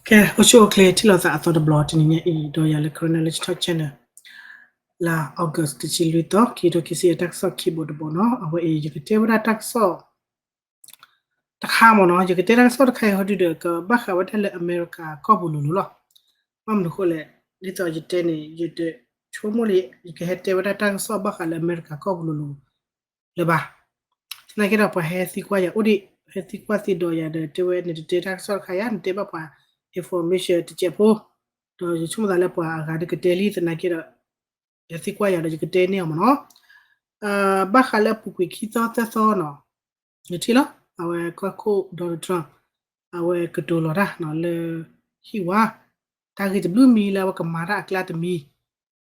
ကဲ အိၣ်ဆူၣ်အိၣ်ချ့ထံၣ်လိာ်သးအသီတဘျီတနံၤညါအံၤ ဒီးယၤလၢ Karen Knowledge Talk Channel လါ August တဆံလွံၢ်သီ ခံကထိခံဆံယဲၢ် တၢ်ကစီၣ်ခံဘိတဘိနီၤ. အဝဲအံၤယကတဲဝဲဒၣ်တၢ်ကစီၣ်တခါမ့ၢ်နီၤ. ယကတဲတၢ်ကစီၣ်တခါအံၤဟီဒုဒီး ကဘၣ်ဃးဝဲဒၣ်လၢအမဲရကၤကီၢ်ပူၤလိၤလိၤလီၤ. ဘၣ်မနုၤအဃိလဲၣ်, ဒ်သိးယတဲန့ၣ် ယတဆိကမိၣ်လၢ ယကဟဲတဲဝဲဒၣ်တၢ်ကစီၣ်ဘၣ်ဃးလၢအမဲရကၤကီၢ်ပူၤလိၤလိၤ လၢၤဘၣ်. သနာ်က့ဒီးပှၤဟဲသံကွၢ်ယၤအိၣ်ဒံး, ဟဲသံကွၢ်သံဒီးယၤဒီး တဲဝဲနတတဲတၢ်ကစီၣ်တခါယၤ နတဲဘၣ်ပှၤ information တစဲးဖိ, ဒီးယဆိကမိၣ်သးလၢပှၤအဂၤဒုးကတဲလံ သနာ်က့ဒီး ဟဲသံကွၢ်ယၤဒီးယကတဲန့ၢ်အီၤမ့ၢ်နီၤ. ဘၣ်ဃးလၢအပူၤကွံာ်ခံသီသၢသီနီၤ, ယထံၣ်လီၤ အဝဲကီၢ်ခိၣ် Donald Trump အဝဲကတိၤလီၤတၢ်လၢ ဟံၣ်ဝါ တၢ်ဂ့ၢ်တဘျုးမံၤလၢအဝဲကမၤတၢ်အကျါတမံၤ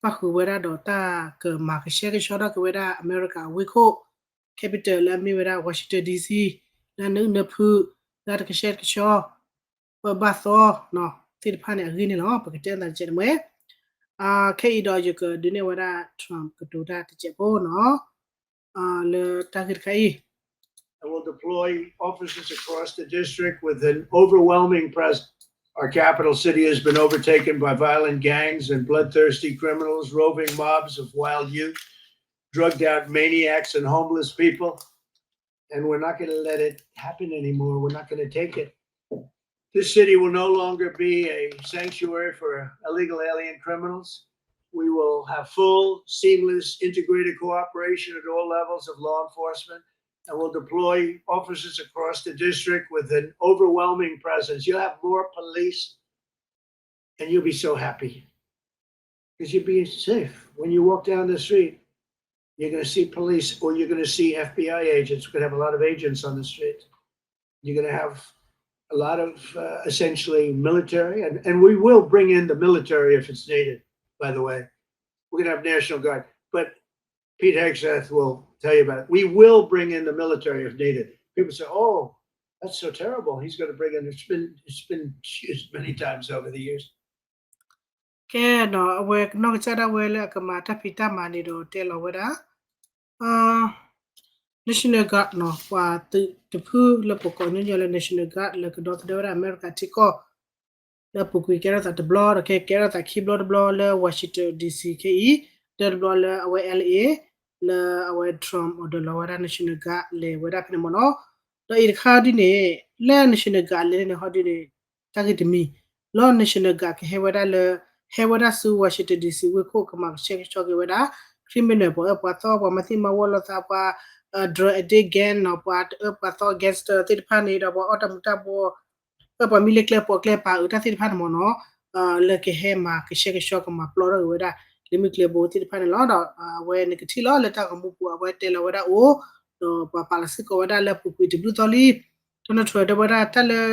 ပၣ်ဃုာ်ဝဲဒၣ်ဒီးတၢ်ကမၤကဆှဲကဆှီထီၣ်က့ၤဝဲဒၣ်အမဲရကၤအဝ့ၢ်ခိၣ် capital လၢအမ့ၢ်ဝဲဒၣ် Washington D C လၢနအုၣ်နဖု လၢတကဆှဲကဆှီ ပၢဘၣ်သီသ့ၣ်တဖၣ်န့ၣ်အဂ့ၢ်န့ၣ်လီၤ. ပကတဲသးတစဲးတမှဲ ခဲအံၤဒီးယကဒုးနဲၣ်ဝဲဒၣ် Trump ကတိၤတၢ်တစဲးဖိနီၤ လၢတၢ်ဂ့ၢ်တခါအံၤ I will deploy officers across the district with an overwhelming presence. Our capital city has been overtaken by violent gangs and bloodthirsty criminals, roving mobs of wild youth, drugged out maniacs, and homeless people. And we're not going to let it happen anymore. We're not going to take it. This city will no longer be a sanctuary for illegal alien criminals. We will have full, seamless, integrated cooperation at all levels of law enforcement, and we'll deploy officers across the district with an overwhelming presence. You'll have more police, and you'll be so happy because you'll be safe. When you walk down the street, you're going to see police or you're going to see F B I agents. We're going to have a lot of agents on the street. You're going to have a lot of uh, essentially military, and, and we will bring in the military if it's needed, by the way. We're going to have National Guard. But Pete Hegseth will tell you about it. We will bring in the military if needed. People say, oh, that's so terrible. He's going to bring in, it's been, it's been used many times over the years. ကဲနီၤ အဝဲနီၢ်ကစၢ်ဒၣ်ဝဲလၢအကမၤတၢ်ဖံးတၢ်မၤန့ၣ်ဒီးတဲလီၤဝဲဒၣ် National Guard နီၤ ပှၤသုးတဖုလၢပကိးညီညီလၢ National Guard လၢကဒီသဒၢဝဲဒၣ်အမဲရကၤထံကီၢ် လၢအပူၤကွံာ်ကဲထီၣ်သးတဘျီ ဒီးကဲကဲထီၣ်သးခံဘျီတဘျီလၢ Washington D C ခဲအံၤ တၢတဘျီလၢအဝဲ L A လၢအဝဲ Trump order လီၤဝဲဒၣ် National Guard လဲၤဝဲဒၣ်ဖဲန့ၣ်မ့ၢ်နီၤ. ဒီးအံၤတခါဒ်န့ၣ် လၢ National Guard လဲၤန့ၣ်ဟီဒ်န့ၣ် တၢ်ဂ့ၢ်တမံၤ လီၤ National Guard ကဟဲဝဲဒၣ်လၢ ဟဲဝဲဒၣ်ဆူ Washington D C ဝ့ၢ်ခိၣ်ကမၤကဆှဲကဆှီက့ၤဝဲဒၣ် criminal ပှၤအၢပှၤသီ ပှၤမၤသံမၤဝီလိာ်သး ပှၤ drug addict gang နီၤ ပှၤတအၢပှၤသီ gangster သ့ၣ်တဖၣ်န့ၣ်ဒီးပှၤအီၣ်တၢ်မူၤတၢ်ဘှီ ပှၤမံလၢကျဲပိာ်ကျဲပာ်အၢတၢ်သ့ၣ်တဖၣ်န့ၣ်မ့ၢ်နီၤ လၢကဟဲမၤကဆှဲကဆှီကမၤပျီထီၣ်က့ၤဝဲဒၣ် လံာ်မုၢ်ကျဲဘိသ့ၣ်တဖၣ်န့ၣ်လီၤ. ဒီးအဝဲန့ၣ်ကထံၣ်လီၤလၢတၢ်ဂီၤမူပူၤအဝဲတဲလီၤဝဲဒၣ်အိၣ် ဒီးပှၤပာ်လီၤစ့ၢ်ကီးဝဲဒၣ်လၢအပူၤကွံာ်တဘျုးသီလံ Donald Trump တဲဝဲဒၣ်တၢ်လၢ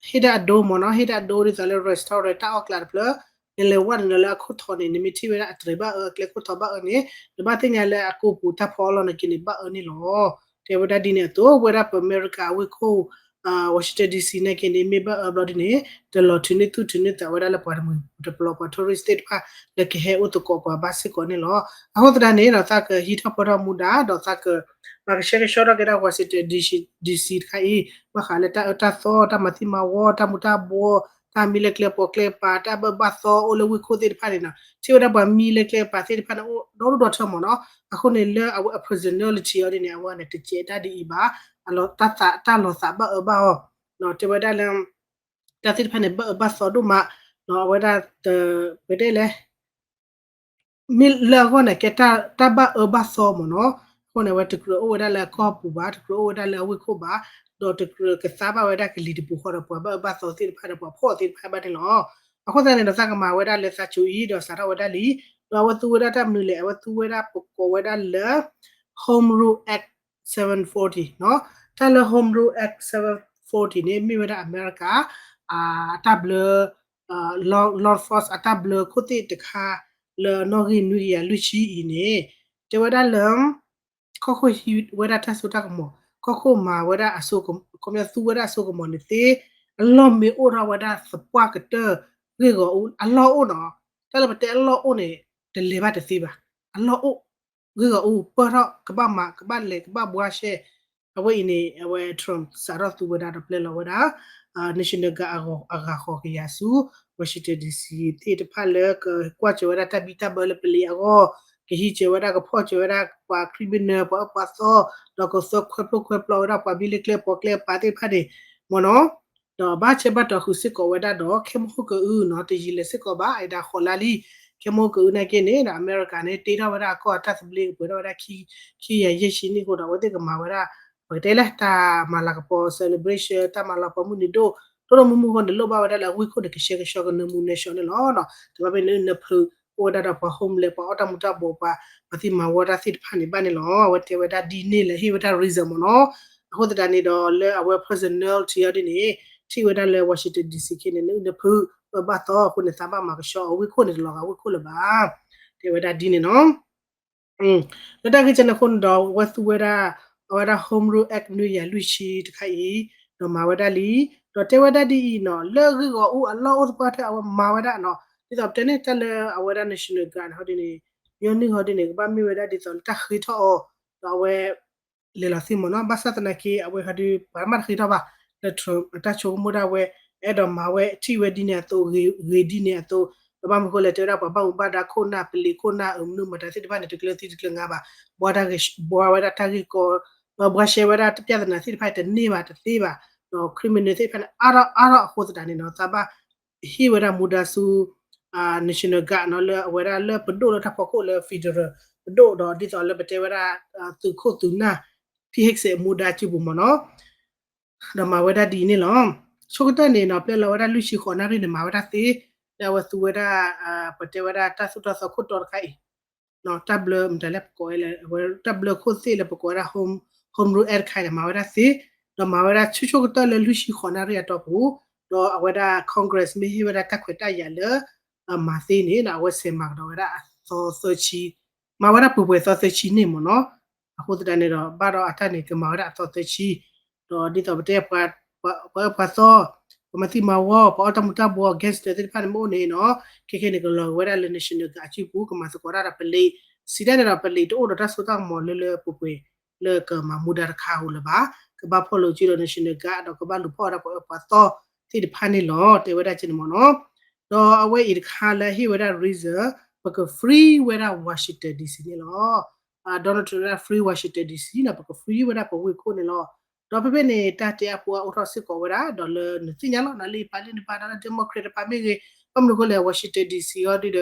ဟ့ၣ်ဒၣ်အဒိမ့ၢ်နီၤ ဟ့ၣ်ဒၣ်အဒိဒ်သိးလၢ restaurant တၢ်အီၣ်ကျးတဖျၢၣ် နလဲၤဝဲနုာ်လီၤလၢအခိၣ်ထံးန့ၣ် နမ့ၢ်ထံၣ်ဝဲဒၣ်အတြဲၤဘၣ်အၢအကျဲခိၣ်ထံးဘၣ်အၢန့ၣ် နဘၣ်သ့ၣ်ညါလၢအကိာ်ပူၤတၢ်ဖီအီလီၢ်န့ၣ်က့ၤန့ၣ် ဘၣ်အၢန့ၣ်လီၤ. တဲဝဲဒၣ်ဒ်န့ၣ်အသိး ဝဲဒၣ်ပမဲရကၤအဝ့ၢ်ခိၣ် Washington D C န့ၣ်က့ၤန့ၣ် မ့ၢ်ဘၣ်အၢဘျီဒ်န့ၣ် တလီၤထုးန့ၢ်သူၣ်ထုးန့ၢ်သးဝဲဒၣ်လၢပှၤတမှံၤတပျီၤ ပှၤ tourist သ့ၣ်တဖၣ် လၢကဟဲအိၣ်သကိးပှၤဘၣ်စ့ၢ်ကီးန့ၣ်လီၤ. အဃိသတးန့ၣ်ဒီး သးကဟံးထီၣ်ဖီထီၣ်မူဒါ ဒီးသးက မၤကဆှဲကဆှီထီၣ်က့ၤဒၣ် Washington D C တခါအံၤ ဘၣ်ဃးလၢတၢ်အၢတၢ်သီ တၢ်မၤသံမၤဝီ တၢ်မူၤတၢ်ဘှီ တၢ်မံလၢကျဲပိာ်ကျဲပာ် တၢ်ဘၣ်အၢဘၣ်သီအိၣ်လၢဝ့ၢ်ခိၣ်သ့ၣ်တဖၣ်န့ၣ်နီၤ ထံၣ်ဝဲဒၣ်ပှၤမံလၢကျဲပာ်သ့ၣ်တဖၣ်န့ၣ် အိၣ်ဒီဒူၣ်ဒီထၢမ့ၢ်နီၤ. အဃိန့ၣ်လၢအဝဲအ personality အီၤဒ်န့ၣ် အဝဲန့ၣ် တစဲးတၢ်ဒ်အံၤဘၣ် တၢ်လီၤသးဘၣ်အၢဘၣ်အီၤ တဲဝဲဒၣ်လၢ တၢ်သ့ၣ်တဖၣ်န့ၣ် ဘၣ်အၢဘၣ်သီဒိၣ်မး အဝဲဒၣ် ပတဲလဲၣ် မ့ၢ်လၢအဂီၢ်န့ၣ် ကဲတၢ်ဘၣ်အၢဘၣ်သီမ့ၢ်နီၤ. အဃိန့ၣ် အဝဲတကြၢးအိၣ်ဝဲဒၣ်လၢအကီၢ်ပူၤဘၣ် တကြၢးအိၣ်ဝဲဒၣ်လၢအဝ့ၢ်ခိၣ်ဘၣ် ဒီးတကြၢးကသါဘၣ်ဝဲဒၣ်ကလံၤတပူၤဃီဒီးပှၤဘၣ်အၢဘၣ်သီသ့ၣ်တဖၣ်ဒီးပှၤဖှီၣ်သ့ၣ်တဖၣ်ဘၣ်န့ၣ်လီၤ. အဃိသတးန့ၣ်ဒီးသးကမၤဝဲဒၣ်လၢသးစူၤအံၤဒီးစးထီၣ်ဝဲဒၣ်လံ ဒီးအဝဲသူဝဲဒၣ်တၢ်မနုၤလဲၣ် အဝဲသူဝဲဒၣ်ပကိးဝဲဒၣ်လၢ Home Rule Act seven forty နီၤ. တၢ်လၢ Home Rule Act seven forty န့ၣ် မ့ၢ်ဝဲဒၣ်အမဲရကၤ အတၢ်ဘျၢ law enforcement အတၢ်ဘျၢခိၣ်သ့ၣ်တခါ လၢနီၣ်ဂံၢ်နွံကယၤလွံၢ်ဆံအံၤန့ၣ် တဲဝဲဒၣ်လၢ ကီၢ်ခိၣ်ဟံးဝဲဒၣ်တၢ်စိတၢ်ကမီၤ ကီၢ်ခိၣ်မၤဝဲဒၣ်အစိ ခီပညီသူဝဲဒၣ်အစိကမီၤန့ၣ်သ့ အလီၢ်မ့ၢ်အိၣ်ထီၣ်ဝဲဒၣ်သပှၢ်ကတၢၢ် ဂ့ၢ်ဂီၤအူ အလီၢ်အိၣ်နီၤ. တၢ်လၢပတဲအလီၢ်အိၣ်န့ၣ် တလဲၤဘၣ်တသ့ဘၣ်. အလီၢ်အိၣ် ဂ့ၢ်ဂီၤအူ ပၢၢ်ထီၣ် ကဘၣ်မၤ ကဘၣ်လဲၤ ကဘၣ်ဘှါရှဲ အဝဲအံၤန့ၣ် အဝဲ Trump စးထီၣ်သူဝဲဒၣ်ဒီးပျဲလီၤဝဲဒၣ် National Guard အဂၤဃိးကယၤဆူ Washington D C သ့ၣ်တဖၣ်လၢကကွၢ်စၢၤဝဲဒၣ်တၢ်ဘံၣ်တၢ်ဘၢလၢပလံၤအဂီၢ်, ကဟံးစၢၤဝဲဒၣ် ကဖီၣ်စၢၤဝဲဒၣ်ပှၤ criminal ပှၤအၢပှၤသီ, ဒီးကသၢခွဲးဖျိခွဲးပျီဝဲဒၣ်ပှၤဘံၣ်လၢကျဲပိာ်ကျဲပၤသ့ၣ်တဖၣ်န့ၣ် မ့ၢ်နီၤ ဒီးဘၣ်ဆၢဘၣ်တီၤဃုာ်စ့ၢ်ကီးဝဲဒၣ်ဒီး ခဲမုၢ်ဟိၣ်ကအုနီၤ တယံာ်လၢၤစ့ၢ်ကီးဘၣ် အံၤဒၣ်ဃိးလါလံ. ခဲမုၢ်ဟိၣ်ကအုနာ်က့န့ၣ်ဒီး အမဲရကၤန့ၣ် တ့ထီၣ်ဝဲဒၣ်အကီၢ်အတၢ်သဘျ့ကပှဲၤထီၣ်ဝဲဒၣ် ခံကယၤယဲၢ်ဆံနံၣ်အဃိဒီး အဝဲသ့ၣ်ကမၤဝဲဒၣ် ပကတဲလၢတၢ်မၤလၤကပီၤ celebration တၢ်မၤလၤကပီၤမုၢ်နံၤဒိၣ် ဒိၣ်ဒိၣ်မုၢ်မုၢ်အဃိန့ၣ် လိၣ်ဘၣ်ဝဲဒၣ်လၢအဝံခိၣ်န့ၣ် ကဆှဲကဆှီကနၢမူနၢဆှီန့ၣ်လီၤ. တဘၣ်မ့ၢ်နနၢဖုး အိၣ်ဝဲဒၣ်ဒီးပှၤ homeless ပှၤအီၣ်တၢ်မူၤတၢ်ဘှီး ပှၤမၤသံမၤဝီတၢ်သ့ၣ်တဖၣ်န့ၣ်ဘၣ်န့ၣ်လီၤ. အဝဲတဲဝဲဒၣ်ဒ်န့ၣ်လၢဟ့ၣ်ဝဲဒၣ် reason မ့ၢ်နီၤ. အဃိသတးန့ၣ်ဒီးလၢအဝဲ personality အီၤဒ်န့ၣ် ထံၣ်ဝဲဒၣ်လၢ Washington D C ခ့န့ၣ် နအုၣ်နဖုး ပဘၣ်သီအဃိန့ၣ် သးဘၣ်မၤကဆှီအဝံခိၣ်န့ၣ် တလီၤဂာ်ဝံခိၣ်လၢၤဘၣ် တဲဝဲဒၣ်ဒ်န့ၣ်နီၤ. လၢတၢ်ဂ့ၢ်ကဲန့ၣ်အဃိန့ၣ်ဒီး အဝဲသူဝဲဒၣ် အဝဲဒၣ် Home Rule Act နွံကယၤလွံၢ်ဆံတခါအံၤ ဒီးမၤဝဲဒၣ်လံ. ဒီးတဲဝဲဒၣ်ဒ်အံၤနီၤ လၢဂ့ၢ်ဂီၢ်အူအလီၢ်အိၣ်သပှၢ်တၢၢ် အဝဲမၤဝဲဒၣ်နီၤ ဒ်သိးပတဲန့ၣ် တၢ်လၢအဝဲဒၣ် National Guard န့ၣ်ဟီဒ်န့ၣ် ညီနုၢ်ဟီဒ်န့ၣ် ကဘၣ်မ့ၢ်ဝဲဒၣ်ဒ်သိးလၢတၢ်ဃ့ထီၣ်အီၤ ဒီးအဝဲ လဲၤလီၤသ့မ့ၢ်နီၤ. ဘၣ်ဆၣ်သနာ်က့ အဝဲဟီဒ် ပှၤမ့ၢ်တဃ့ထီၣ်ဘၣ် လၢ Trump အတၢ်ဆိကမိၣ်ဒၣ်ဝဲ အဲၣ်ဒိးမၤဝဲထံၣ်ဝဲဒ်န့ၣ်အသိး ဂ့ၤဒ်န့ၣ်အသိး ဒီးဘၣ်မနုၤဃိလဲၣ် တဲဝဲဒၣ်ပှၤဘၣ်မူဘၣ်ဒါခိၣ်နၢ် ပလံၤခိၣ်နၢ် အမနုၤမတၤသ့ၣ်တဖၣ်န့ၣ် တကျၢၤသံတကျၢၤငါဘၣ် ဘှါတၢ်ဂ့ၤ ဘှါဝဲဒၣ်တၢ်ဂ့ၢ်ကီ ဒီးဘှါရှဲဝဲဒၣ်တၢ်ပြဿနာသ့ၣ်တဖၣ်တန့ၢ်ဘၣ်တသ့ဘၣ် ဒီး criminal သ့ၣ်တဖၣ်န့ၣ် အါထီၣ်အါထီၣ်အဃိသတးန့ၣ်နီၤ သးဘၣ်ဟ့ၣ်ဝဲဒၣ်မူဒါဆူ National Guard နီၤ လၢအဝဲဒၣ်လၢပဒိၣ်လၢတၢ်ဖီခိၣ်လၢ federal ပဒိၣ်ဒီးဒ်သိးလၢပတဲဝဲဒၣ် သုးခိၣ်သုးနၢ် ဖံဟ့ၣ်စဲး မူဒါစုပူၤမ့ၢ်နီၤ ဒီးမၤဝဲဒၣ်ဒ်အံၤန့ၣ်လီၤ. ဆိကတၢၢ်န့ၣ်နီၤ ပျဲလီၤဝဲဒၣ်လွံၢ်ဆံဃိးနၣ်ရံၣ်န့ၣ် မၤဝဲဒၣ်သ့ လၢအဝဲသူဝဲဒၣ် ပတဲဝဲဒၣ်တၢ်သိၣ်တၢ်သီခိၣ်တီတခါအံၤ တၢ်ဘျၢမတၤလဲၣ်ပကိးဝဲလၢ အဝဲတၢ်ဘျၢခိၣ်သ့ၣ်လၢပကိးဝဲဒၣ် Home Home Rule Act တခါန့ၣ် မၤဝဲဒၣ်သ့ ဒီးမၤဝဲဒၣ်ဆူၣ်ဆူၣ်ကတၢၢ်လၢလွံၢ်ဆံဃိးနၣ်ရံၣ်အတီၢ်ပူၤ ဒီးအဝဲဒၣ် Congress မ့ၢ်ဟ့ၣ်ဝဲဒၣ်တၢ်ခွဲးတၢ်ယာ်လၢ မၤသ့န့ၣ် အဝဲဆဲးမၤကဒီးဝဲဒၣ်အသီသၢဆံ မၤဝဲဒၣ်ပှဲၤပှဲၤသီသၢဆံန့ၣ်မ့ၢ်နီၤ အဃိသတးန့ၣ်ဒီး ဘၣ်ဒီးအတၢ်န့ၣ် ကမၤဝဲဒၣ်အသီသၢဆံ ဒီးဒ်သိးပတဲ ပှၤအၢပှၤသီ ပှၤမၤသံမၤဝီ ပှၤအီၣ်တၢ်မူၤတၢ်ဘှီး gangster သ့ၣ်တဖၣ်န့ၣ်မ့ၢ်အိၣ်န့ၣ်နီၤ ခဲခဲန့ၣ် ကလီၤက့ၤဝဲဒၣ်လၢ National Guard အစုပူၤ ကမၤသကိးတၢ်ဒီးပလံး စံးဒၣ်န့ၣ်ဒီး ပလံးတအိၣ်ဒီးတၢ်စိတၢ်ကမီၤလၢလၢပှဲၤပှဲၤ လၢကမၤမူဒါတခါဧိၤလၢၤဘၣ် ကဘၣ်ဖီၣ်လိာ်စုဒီး National Guard ဒီးကဘၣ်လူၤဖီၣ်ဝဲဒၣ်ပှၤအၢပှၤသီသ့ၣ်တဖၣ်န့ၣ်လီၤ တဲဝဲဒၣ်ကဲန့ၣ်မ့ၢ်နီၤ ဒီးအဝဲအံၤတခါလၢဟ့ၣ်ဝဲဒၣ် reason ပက free ဝဲဒၣ် Washington D C န့ၣ်လီၤ Donald Trump ဝဲဒၣ် free Washington D C နီၤ ပက free ဝဲဒၣ်ပဝ့ၢ်ခိၣ်န့ၣ်လီၤ ဒီးဖဲဖဲန့ၣ် တၢ်တဲအါပူၤအါအိၣ်ထီၣ်စ့ၢ်ကီးဝဲဒၣ် ဒီးလၢနသ့ၣ်ညါလီၤ နလၢပာ်လ့ၣ်နပာ်ဒီးလၢ Democrat တပာ်မ့ၢ်ဂ့ၤ ဘၣ်မနုၤအဃိလဲၣ် Washington D C ဟီဒ်ဒီး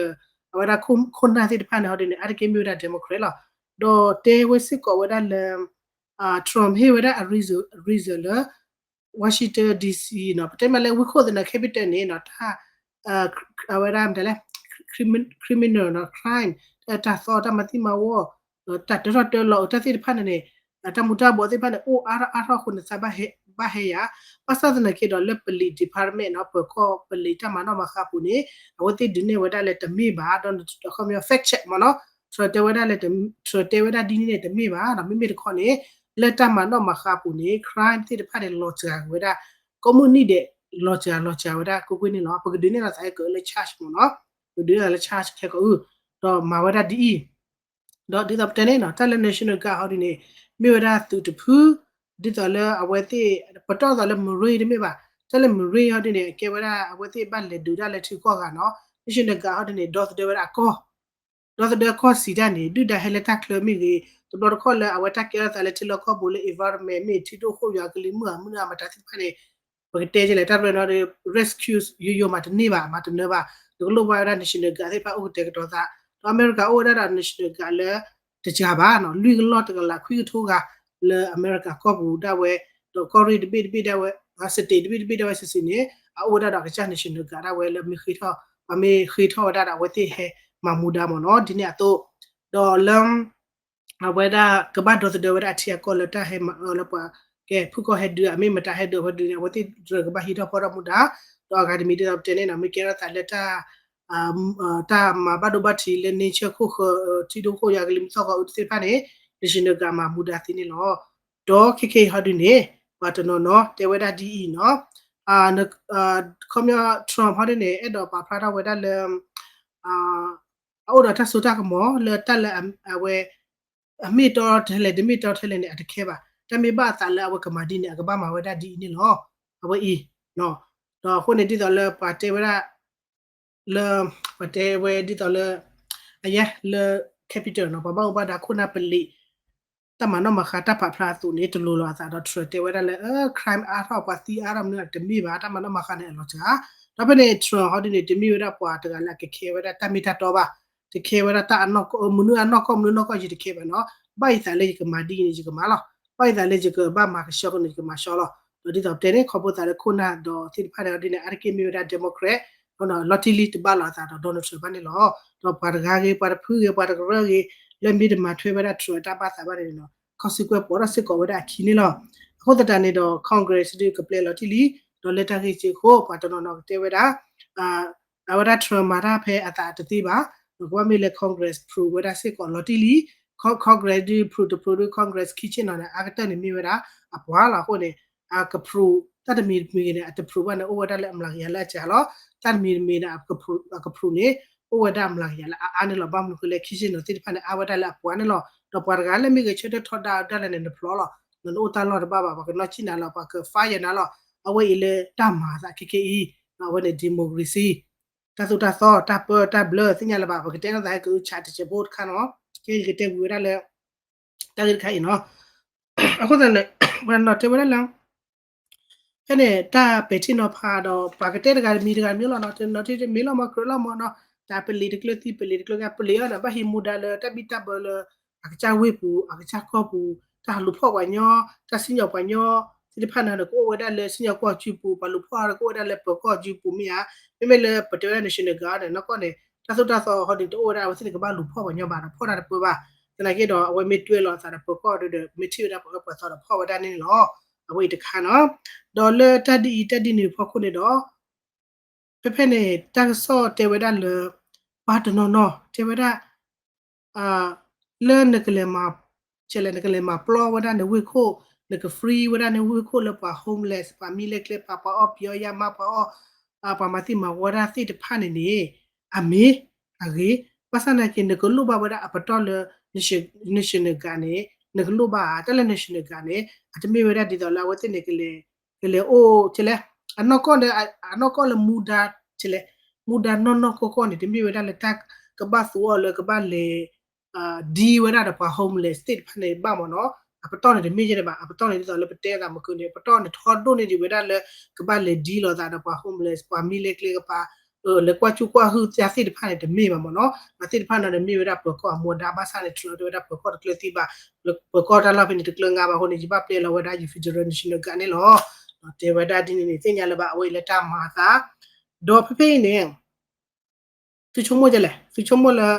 အဝဲဒၣ်ခိၣ်နၢ်သ့ၣ်တဖၣ်န့ၣ်ဟီဒ်န့ၣ် အါတက့ၢ်မ့ၢ်ဝဲဒၣ် Democrat လီၤ ဒီးတဲဝဲစ့ၢ်ကီးဝဲဒၣ်လၢ Trump ဟ့ၣ်ဝဲဒၣ်အ reason reason လၢ Washington D C နီၤ ပတဲမ့ၢ်လၢဝ့ၢ်ခိၣ်သနာ် capital န့ၣ်နီၤ တၢ် အဝဲဒၣ်မတၤလဲၣ် criminal နီၤ crime တၢ်သီတၢ်မၤသံမၤဝီ တၢ်တၢထီၣ်တၢလီၤအတၢ်သ့ၣ်တဖၣ်န့ၣ်န့ၣ် တၢ်မူၤတၢ်ဘှီးသ့ၣ်တဖၣ်န့ၣ် အိၣ်အါထီၣ်အါထီၣ်အဃိန့ၣ် သးဘၣ်ဟဲယၤ ဘၣ်ဆၣ်သနာ်က့ဒီးလၢပလံး department နီၤ ပၢၤကီၢ်ပလံးတၢ်မၤနီၣ်မၤဃါအပူၤန့ၣ် အဝဲသ့ၣ်ဒုးနဲၣ်ဝဲဒၣ်လၢတမ့ၢ်ဘၣ် ဒီးအခီပညီ fact check မ့ၢ်နီၤ Trump တဲဝဲဒၣ်လၢ Trump တဲဝဲဒၣ်ဒ်န့ၣ်န့ၣ်တမ့ၢ်ဘၣ် ဒီးမ့မ့ၢ်တခီန့ၣ် လၢတၢ်မၤနီၣ်မၤဃါအပူၤန့ၣ် crime သ့ၣ်တဖၣ်န့ၣ် လီၤစှၤက့ၤဝဲဒၣ် ကိးမုၢ်နံၤဒဲး လီၤစှၤလီၤစှၤဝဲဒၣ် ကွ့ၢ်ကွ့ၢ်န့ၣ်လီၤ ပကဒုးနဲၣ်လီၤသးဟဲကၢးလၢ charge မ့ၢ်နီၤ ပကဒုးနဲၣ်လီၤလၢ charge ခဲကီးအု ဒီးမၤဝဲဒၣ်ဒ်အံၤ ဒီးဒ်သိးပတဲန့ၣ်နီၤ တၢ်လၢ National Guard ဟီဒ်န့ၣ် မ့ၢ်ဝဲဒၣ်သုးတဖု ဒ်သိးလၢအဝဲသ့ၣ် ပတီၢ်သိးလၢ Marine တမ့ၢ်ဘၣ် တၢ်လၢ Marine ဟီဒ်န့ၣ် ကဲဝဲဒၣ်အဝဲသ့ၣ်ဘၣ်လဲၤဒုးဒၣ်လၢထံကီၢ်ဂၤနီၤ National Guard ဟီဒ်န့ၣ် ဒီသဒၢဝဲဒၣ်အကီၢ် ဒီသဒၢကီၢ်စံးတၢ်န့ၣ် ဒုၣ်ဒါဟဲလၢတၢ်ချၢမ့ၢ်ဂ့ၤ တဘျီတခီၣ်လၢအဝဲတၢ်ကဲထီၣ်သးလၢထံလီၢ်ကီၢ်ပူၤလၢ environment မ့ၢ်ထံဒိၣ်ခိၣ်ယွၤကလံၤမုၢ်အမုၢ်အမတၤသ့ၣ်တဖၣ်န့ၣ် ပကတဲကလဲၣ် တၢ်ရဲၣ်နီၤဒီး rescue ယိယိမၤတန့ၢ်ဘၣ် မၤတနၢၤဘၣ် နကလိၣ်ဘၣ်ဝဲဒၣ် National Guard သ့ၣ်တဖၣ်အိၣ်ကတဲာ်ကတီၤသး ဒီးအမဲရကၤအိၣ်ဝဲဒၣ်ဒီး National Guard လၢ တစှၤဘၣ်နီၤ လွံၢ်ကလီၢ်တကလးခွံကထိဂၤ လၢအမဲရကၤကီၢ်ပူၤဒၣ်ဝဲ ဒီးကီၢ်ရ့ၣ်တဘ့ၣ်တဘ့ၣ်ဒၣ်ဝဲ state တဘ့ၣ်တဘ့ၣ်ဒၣ်ဝဲစုာ်စုာ်န့ၣ် အအိၣ်ဝဲဒၣ်ဒီးကစၢ် National Guard ဒၣ်ဝဲလၢမ့ၢ်ဃ့ထီၣ် ပှၤမ့ၢ်ဃ့ထီၣ်ဝဲဒၣ်ဒီးအဝဲသ့ၣ်ဟဲမၤမူဒါမ့ၢ်နီၤ ဒ်န့ၣ်အသိး ဒီးလၢ အဝဲဒၣ်ကဘၣ်ဒီသဒၢဝဲဒၣ်အထံအကီၢ်လၢတၢ်ဟဲမၤအၢလၢပှၤကဲ ဖုၣ်ကီၢ်ဟဲဒုး အမ့ၢ်မတၤဟဲဒုးအဝဲဒုးန့ၣ် အဝဲသ့ၣ်ကဘၣ်ဟံးထီၣ်ဖီၣ်ထီၣ်မူဒါ ဒီးအဂၤတမံၤဒ်သိးပတဲန့ၣ်နီၤ မ့ၢ်ကဲထီၣ်သးလၢတၢ် တၢ်မၤဘၣ်ဒိဘၣ်ထံးလၢ nature ခိၣ်ဃၢၤ ထံဒိၣ်ခိၣ်ယွၤကလံၤမုၢ်သီၣ်ဂီၤအုးသ့ၣ်တဖၣ်န့ၣ် National Guard မၤမူဒါသ့န့ၣ်လီၤ. ဒီးခဲခဲအံၤဟီဒုးန့ၣ် ပှၤတနီၤနီၤတဲဝဲဒၣ်ဒ်အံၤနီၤ ခီပညီ Trump ဟီဒုးန့ၣ် အဲၣ်ဒိးပာ်ဖျါထီၣ်ဝဲဒၣ်လၢ အအိၣ်ဒီးတၢ်စိတၢ်ကမီၤလၢတၢ်လၢအဝဲ အမ့ၢ်တီထဲလဲၣ် တမ့ၢ်တီထဲလဲၣ်န့ၣ် အတခဲဘၣ်. တၢ်မ့ၢ်ဘၣ်အသးလၢအဝဲကမၤဒ်န့ၣ် အကဘၣ်မၤဝဲဒၣ်ဒ်အံၤန့ၣ်လီၤ. အဝဲအံၤ ဒီးအဃိန့ၣ်ဒ်သိးလၢပှၤတဲဝဲဒၣ် လၢ ပှၤတဲဝဲဒ်သိးလၢ အယဲ လၢ capital နီၤ ပှၤဘၣ်အိၣ်ဘၣ်ဒါခိၣ်နၢ်ပလံး တၢ်မၤနီၣ်မၤဃါတၢ်ပာ်ဖျါအသိးန့ၣ် တလိၤလီၤအသးဒီး Trump တဲဝဲဒၣ်လၢ crime အါထီၣ် ပှၤသံအါထီၣ်မနုၤတမ့ၢ်ဘၣ် တၢ်မၤနီၣ်မၤဃါန့ၣ်အလီၤစှၤ ဒီးဖဲန့ၣ် Trump ဟီဒ်န့ၣ် တမ့ၢ်ဝဲဒၣ်ပှၤတဂၤလၢအကခဲဝဲဒၣ်တၢ်မ့ၢ်တၢ်တီဘၣ် တခဲဝဲဒၣ်တၢ်အနီၢ်ကီၢ် မနုၤအနီၢ်ကီၢ်မနုၤနီၢ်ကီၢ်ယတခဲဘၣ်နီၤ ဘၣ်ယသးလၢယကမၤဒ်အံၤန့ၣ် ယကမၤလီၤ ဘၣ်ယသးလၢယကဘၣ်မၤကဆှီကန့ၣ် ယကမၤဆှီလီၤ ဒီးဒ်သိးပတဲန့ၣ် ခီဖျိသးလၢခိၣ်နၢ်ဒီးသ့ၣ်တဖၣ်န့ၣ် ဟီဒ်န့ၣ် အါတက့ၢ်မ့ၢ်ဝဲဒၣ် Democrat လီၤတံၢ်လံတဘၣ်လီၤအသးဒီး Donald Trump ဘၣ်န့ၣ်လီၤ ဒီးပှၤတဂၤဂ့ၤ ပှၤတဖုဂ့ၤ ပှၤတကရၢဂ့ၤ လၢမ့ၢ်တမၤထွဲဝဲဒၣ် Trump အတၢ်ဘၣ်သးဘၣ်န့ၣ်နီၤ consequence ပိာ်ထီၣ်စ့ၢ်ကီးဝဲဒၣ်အခံန့ၣ်လီၤ အဃိသတးန့ၣ်ဒီး Congress ဒုးကပျဲလီၤတံၢ်လံ ဒီးလၢတၢ်ဂ့ၢ်စ့ၢ်ကီး ပှၤတနီၤနီၤကတဲဝဲဒၣ် အဝဲဒၣ် Trump မၤတၢ်ဖဲအသးတသ့ဘၣ် ကဘၣ်မ့ၢ်လၢ Congress ဖရူးဝဲဒၣ်စ့ၢ်ကီးလီၤတံၢ်လံ Congress ဒုးဖရူးတဖရူးဒုး Congress ခံဆ့ၣ်နီၤန့ၣ် အါကတၢၢ်န့ၣ်မ့ၢ်ဝဲဒၣ် အပှၤလီၤအဃိန့ၣ် အကဖရူး တၢ်တမံၤတမံၤဂ့ၤန့ၣ် အတဖရူးဘၣ်န့ၣ် အိၣ်ဝဲဒၣ်လၢအမျးကယၤလၢအစှၤလီၤ တၢ်တမံၤတမံၤန့ၣ် အကဖရူးန့ၣ် အိၣ်ဝဲဒၣ်အမျးကယၤလၢအအါန့ၣ်လီၤ ဘၣ်မနုၤဃိလဲၣ် ခံဆ့ၣ်နီၤသ့ၣ်တဖၣ်န့ၣ် အါဝဲဒၣ်လၢအပှၤန့ၣ်လီၤ ဒီးပှၤတဂၤလၢမ့ၢ်ဂဲၤဆၢထၢၣ်ထီဒါဒၣ်လဲာ်န့ၣ် နဖျီလီၤ နအိၣ်တၢ်လီၢ်တဘၣ်ဘၣ် ပှၤကနီၢ်ကံၣ်နၤလီၤ ပှၤက fire နၤလီၤ အဝဲအံၤလၢတၢ်မၤအသးခဲကဲအံၤ အဝဲန့ၣ် democracy တၢ်သိၣ်တၢ်သီ တၢ်ပၢတၢ်ဘျၢ သ့ၣ်ညါလၢၤဘၣ် ပကတဲလိာ်သးဟဲကဆးတစဲးဖိတခါနီၤ ကဲယကတဲဝံၤဝဲဒၣ်လၢ တၢ်ဂ့ၢ်တခါအံၤနီၤ အဃိသတးန့ၣ် ပှၤနီၤတဲဝဲဒၣ်လၢ ဖဲန့ၣ် တၢ်ပဲာ်ထံနီၤဖးဒီး ပှၤကတဲတဂၤတမံၤတဂၤတမံၤလီၤနီၤ တနီၤထံၣ်တမ့ၢ်လီၤမး ကြၢးလီၤမးနီၤ တၢ်ပလံးတကျၢၤသံ ပလံးတကျၢၤဂၤ ပလံးအီၤန့ၣ် ဘၣ်ဟံးမူဒါလၢတၢ်ဘံၣ်တၢ်ဘၢလၢ အကစၢ်ဝ့ၢ်ပူၤ အကစၢ်ကီၢ်ပူၤ တၢ်လူၤဖီၣ်ပှၤညီ တၢ်စံၣ်ညီၣ်ပှၤညီ သ့ၣ်တဖၣ်န့ၣ် ကအိၣ်ဝဲဒၣ်လၢစံၣ်ညီၣ်ကွီၢ်စုပူၤ ပှၤလူၤဖီၣ်အီၤကအိၣ်ဝဲဒၣ်လၢပၢၤကီၢ်စုပူၤမ့ၢ်ဧါ မ့မ့ၢ်လၢပတဲဝဲဒၣ် National Guard န့ၣ် နီၢ်ကီၢ်န့ၣ် တၢ်သိၣ်တၢ်သီဟီဒ်န့ၣ် တအိၣ်ဝဲဒၣ် အဝဲသ့ၣ်န့ၣ် ကဘၣ်လူၤဖီၣ်ပှၤညီဘၣ်ဒီး ဖီၣ်တၢ်တပၢဘၣ် သနာ်က့ဒီး အဝဲမ့ၢ်တွဲလီၤအသးဒီးပၢၤကီၢ်ဒီး မ့ၢ်ထံၣ်ဝဲဒၣ်ပၢၤကီၢ်ပှၤသီဒီးဖီၣ်ဝဲဒၣ်န့ၣ်လီၤ အဝဲအံၤတခါနီၤ ဒီးလၢတၢ်ဒ်အံၤတၢ်ဒ်န့ၣ်ဖီခိၣ်န့ၣ်ဒီး ဖဲဖဲန့ၣ် တၢ်ကစီၣ်တဲဝဲဒၣ်လၢ ပှၤတနီၤနီၤ တဲဝဲဒၣ် လၢနကလဲၤမၤ ကလဲၣ် နကလဲၤမၤပျီဝဲဒၣ်နဝ့ၢ်ခိၣ် နက free ဝဲဒၣ်နဝ့ၢ်ခိၣ်လၢပှၤ homeless ပှၤမံလဲကျဲပှၤ ပှၤအီၣ်ပယီယါမါ ပှၤအီၣ် ပှၤမၤသံမၤဝီတၢ်သ့ၣ်တဖၣ်န့ၣ်န့ၣ် အမ့ၢ်အဂ့ၤ ဘၣ်ဆၣ်သနာ်က့ နကလိၣ်ဘၣ်ဝဲဒၣ်အပတီၢ်လၢ National Guard န့ၣ် နကလိၣ်ဘၣ်ဧါ တၢ်လၢ National Guard န့ၣ် အတမ့ၢ်ဝဲဒၣ်ဒ်သိးလၢအဝဲသ့ၣ်န့ၣ် ကလဲၤအိၣ် ကလဲၣ် အနီၢ်ကီၢ်လၢ အနီၢ်ကီၢ်လၢမူဒါ ကလဲၣ် မူဒါနီၢ်နီၢ်ကီၢ်ကီၢ်န့ၣ် တမ့ၢ်ဝဲဒၣ်လၢတၢ်ကဘၣ်သူအီၤလၢ ကဘၣ်လဲၤ deal ဝဲဒၣ်ဒီးပှၤ homeless သ့ၣ်တဖၣ်န့ၣ်ဘၣ်မ့ၢ်နီၤ အပတီၢ်န့ၣ်တမ့ၢ်ယဲၢ်န့ၣ်ဘၣ် အပတီၢ်န့ၣ်ဒ်သိးလၢပတဲအသးမုၢ်ကန့ၣ် အပတီၢ်န့ၣ်ထီဒိၣ်န့ၢ်ဒံးဝဲဒၣ်လၢ ကဘၣ်လဲၤ deal လိာ်သးဒီးပှၤ homeless ပှၤမံလဲကျဲကပၤ လဲၤကွၢ်ကၠူကွၢ်ဟုၣ်တၢ်သ့ၣ်တဖၣ်န့ၣ် တမ့ၢ်ဘၣ်မ့ၢ်နီၤ အသ့ၣ်တဖၣ်န့ၣ် တမ့ၢ်ဝဲဒၣ်ပၢၤကီၢ်အမူဒါ ဘၣ်ဆၣ်န့ၣ် Trump တဲဝဲဒၣ်ပၢၤကီၢ်တကျၢၤသံဘၣ် ပၢၤကီၢ်တၢ်လီၢ်ဖဲန့ၣ် တကျၢၤငါဘၣ်အဃိန့ၣ် ယဘၣ်ပျဲလီၤဝဲဒၣ်ယ Federal National Guard န့ၣ်လီၤ တဲဝဲဒၣ်ဒ်န့ၣ်န့ၣ် သ့ၣ်ညါလၢၤဘၣ် အဝဲအံၤလၢတၢ်မၤအသး ဒီးဖဲဖဲအံၤန့ၣ် သုဆိကမိၣ်ဒ်လဲၣ် သုဆိကမိၣ်လၢ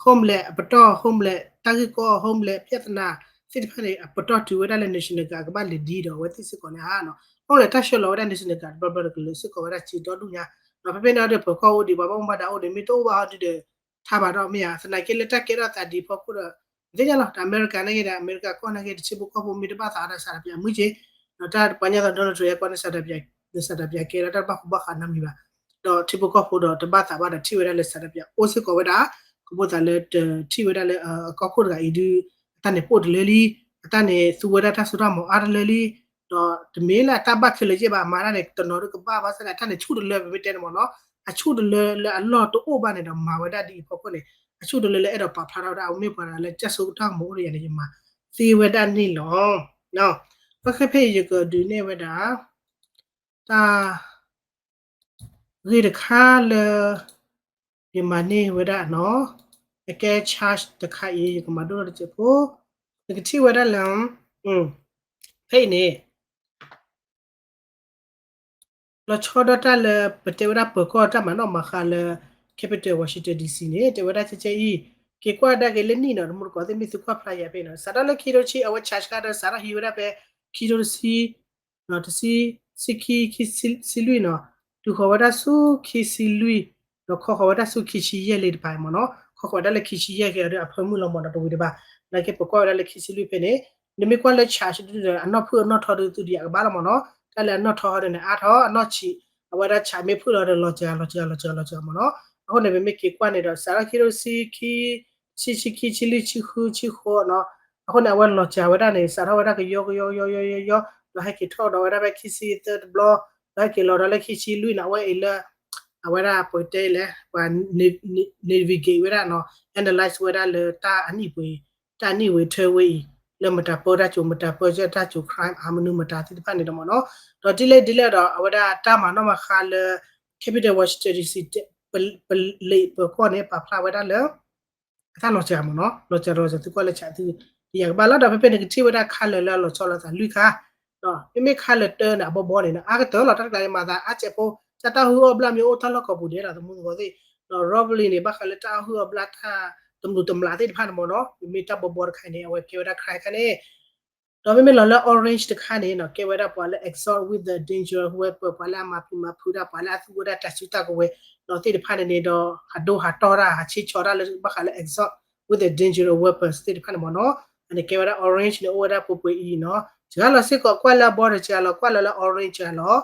homeless အပတီၢ် homeless တၢ်ဂ့ၢ်ကီ homeless ပြဿနာ သ့ၣ်တဖၣ်န့ၣ် အပတီၢ်တုၤဝဲဒၣ်လၢ National Guard ကဘၣ်လဲၤ deal ဒီးအဝဲသ့ၣ်စ့ၢ်ကီးန့ၣ်ဧါ homeless တၢ်ဆှၢလီၤဝဲဒၣ် National Guard တဘျီဘျီဒီးကလၢာ်စ့ၢ်ကီးဝဲဒၣ်စ့ဒီဒူၣ်ညါ ဒီးဖဲဖဲန့ၣ်ဒီးပၢၤကီၢ်အိၣ်ဒံး ပှၤဘၣ်မူဘၣ်ဒါအိၣ်ဒံး မ့ၢ်တအိၣ်ဘၣ်ဟီဒုဒီး ထါဘၣ်ဒီးမ့ၢ်ဧါ သနာ်က့လၢတၢ်ကဲထီၣ်သးဒ်အံၤဖီခိၣ်ဒီး သ့ၣ်ညါလီၤ တၢ်အမဲရကၤန့ၣ်ဂ့ၤဒီး အမဲရကၤကီၢ်န့ၣ်ဂ့ၤ တဆံဖိကီၢ်ဖိမ့ၢ်တဘၣ်သးဒီး ဆန္ဒပြ မုၢ်က့ ဒီးတၢ်ပှၤကညီသး Donald Trump အံၤကီးန့ၣ် ဆန္ဒပြ ဆန္ဒပြ ကဲဒီးတၢ်တဘၣ်ဃူဘၣ်ဃးနီတမံၤဘၣ် ဒီးထံဖိကီၢ်ဖိဒီးတဘၣ်သးဘၣ်ဒီးထံၣ်ဝဲဒၣ်လၢ ဆန္ဒပြ အိၣ်စ့ၢ်ကီးဝဲဒၣ် ခီဖျိသးလၢတထံၣ်ဝဲဒၣ်လၢ အကီၢ်ခိၣ်တဂၤအံၤဒုး အတၢ်န့ၣ်ပိၢ်တလၢလံ အတၢ်န့ၣ်သူဝဲဒၣ်တၢ်စိတၢ်ကမီၤအါတလၢလံ ဒီးတမ့ၢ်လၢအတၢ်ဘၣ်ခဲလၢာ်ယဲၢ်ဘၣ် အမၤတၢ်န့ၣ် တနီၤဒုးကဘၣ် ဘၣ်ဆၣ်န့ၣ် အတၢ်န့ၣ်ဆူၣ်တလၢ ပမ့ၢ်တဲန့ၣ်မ့ၢ်နီၤ အဆူၣ်တလၢလၢအလီၢ်တအိၣ်ဘၣ်န့ၣ်ဒီး မၤဝဲဒၣ်ဒ်အံၤဖီခိၣ်န့ၣ် အဆူၣ်တလၢလၢအဲၣ်ဒိးပာ်ဖျါထီၣ်ဝဲဒၣ် အမ့ၢ်ပှၤတဂၤလၢတၢ်စိတၢ်ကမီၤအိၣ်ဒီးယၤန့ၣ် ယမၤသ့ဝဲဒၣ်န့ၣ်လီၤ ပခဲဖဲအံၤယကဒုးနဲၣ်ဝဲဒၣ် တၢ် ဂ့ၢ်တခါလၢ ယမၤန့ၢ်ဝဲဒၣ်နီၤ အကဲ charge တခါအံၤ ယကမၤဒိၣ်ထီၣ်တစဲးဖိ နကထံၣ်ဝဲဒၣ်လၢ ဖဲအံၤန့ၣ် လီၤဆီဒၣ်တၢ်လၢ ပတဲဝဲဒၣ်ပၢၤကီၢ်တၢ်မၤနီၣ်မၤဃါလၢ capital Washington D C န့ၣ် တဲဝဲဒၣ်ကဲကဲအံၤ က့ၤကွၢ်ဒၣ်က့ၤလၢနံၣ်နီၤ တမူတကိးသ့ၣ်မ့ၢ်သုကွၢ်ဖျါယၤဖဲနီၤ စးထီၣ်လၢခံထိဆံ အဝဲ charge ကါဒီး စးထီၣ်ဟံးဝဲဒၣ်ဖဲ ခံထိတဆံ တဆံ ဆံခံ ခံဆံလွံၢ်နီၤ တုၤဃီၤဝဲဒၣ်ဆူခံဆံလွံၢ် ဒီးခီဃီၤဝဲဒၣ်ဆူခံဆံယဲၢ်လံတပၤမ့ၢ်နီၤ ခီဃီၤဝဲဒၣ်လၢခံဆံယဲၢ်က့ၤဒီးအဖၢမုၢ်လီၤမ့ၢ်နီၤ တဝံၤတဘၣ် နာ်က့ပကွၢ်ဝဲဒၣ်လၢခံဆံလွံၢ်ဖဲန့ၣ် နမ့ၢ်ကွၢ်လၢ charge ဒုဒီး အနီၢ်ဖုၣ်အနီၢ်ထီဒုသုဒံးအကဘၣ်လီၤမ့ၢ်နီၤ တၢ်လၢအနီၢ်ထီဟီဒုန့ၣ် အါထီၣ်အနီၢ်ဆံး အဝဲဒၣ် charge မ့ၢ်ဖုၣ်လီၤဒီး လီၤစှၤ လီၤစှၤ လီၤစှၤ လီၤစှၤမ့ၢ်နီၤ အဃိန့ၣ် ပမ့ၢ်က့ၤကွၢ်န့ၣ်ဒီး စးထီၣ်ခံထိဆံ ခံဆံ ဆံခံ ဆံလွံၢ် ဆံဃု ဆံဃိးနီၤ အဃိန့ၣ် အဝဲလီၤစှၤဝဲဒၣ်န့ၣ် စးထီၣ်ဝဲဒၣ်ကယီကယီကယီကယီကယီ, ဒီးဟဲက့ၤထီၣ်ဒီးဝဲဒၣ်ဖဲခံဆံသၢတဘျီ, ဒီးဟဲက့ၤလီၤဒီးလၢခံဆံလွံၢ်န့ၣ် အဝဲအံၤလၢ အဝဲဒၣ်ပတဲလဲၣ် ပှၤ navigate ဝဲဒၣ်နီၤ, analyze ဝဲဒၣ်လၢတၢ်အနံၣ်ပှ့ၤ တၢ်နံၣ်ဝ့ၤထၢဝ့ၤအံၤ လၢမတၤပၢတၢ်ကိၤ မတၤပၢတၢ်ကိၤ crime အမနုၤမတၤသ့ၣ်တဖၣ်န့ၣ်ဒီးမ့ၢ်နီၤ, ဒီးဒ်လဲၣ်ဒ်လဲၣ်ဒီး အဝဲဒၣ်တၢ်မၤနီၣ်မၤဃါလၢ Capital Washington D C ပလံးပကီၢ်န့ၣ် ပာ်ဖျါဝဲဒၣ်လၢ အတၢ်လီၤစှၤမ့ၢ်နီၤ, လီၤစှၤလီၤစှၤ သုကွၢ်လၢဆးသု ယကဘၣ်လီၤဒီး ဖဲဖဲန့ၣ်ကထံၣ်ဝဲဒၣ် color လၢအလီၤဆီလိာ်သးလွံၢ်ခါ, မ့မ့ၢ် color တၢန့ၣ် အဘီဘီန့ၣ်နီၤ အါကတၢၢ်လီၤ တၢ်တကျါန့ၣ် မၤသးအါစဲးဖိ, တၢ်တၢ်ဟူးအီၣ်ဘျၣ်မ့ၢ်အိၣ်တၢ်လီၢ်ကီၢ်ပူၤဒဲးဒီး သမူသကိးသ့ၣ်, ဒီး robbery န့ၣ် ဘၣ်ဃးလၢတၢ်ဟူးအီၣ်ဘျၣ်တၢ်တမုာ်တမျးသ့ၣ်တဖၣ်န့ၣ်မ့ၢ်နီၤ, မ့မ့ၢ်တၢ်ဘီဘီတခါန့ၣ် အဝဲကဲဝဲဒၣ် crime ခါန့ၣ် ဒီးမ့မ့ၢ်လီၤလၢ orange တခါန့ၣ်နီၤ ကဲဝဲဒၣ်ပှၤလၢ extort with a dangerous weapon ပှၤလၢအမၤပျံၤမၤဖုးတၢ် ပှၤလၢအသူဝဲဒၣ်တၢ်စုတၢ်ကဝဲၤနီၤသ့ၣ်တဖၣ်န့ၣ်န့ၣ်ဒီး ဟးဒိဟးတီၢ်တၢ် ဟးဆ့ဆီတၢ်လၢဘၣ်ဃးလၢ extort with a dangerous weapons သ့ၣ်တဖၣ်န့ၣ်မ့ၢ်နီၤ, အန့ၣ်ကဲဝဲဒၣ် orange န့ၣ် အိၣ်ဝဲဒၣ်ပှဲၤပှဲၤအံၤနီၤ, စှၤလီၤစ့ၢ်ကီးကွၢ်လၢအဘီဒီး စှၤလီၤကွၢ်လၢလၢ orange စှၤလီၤ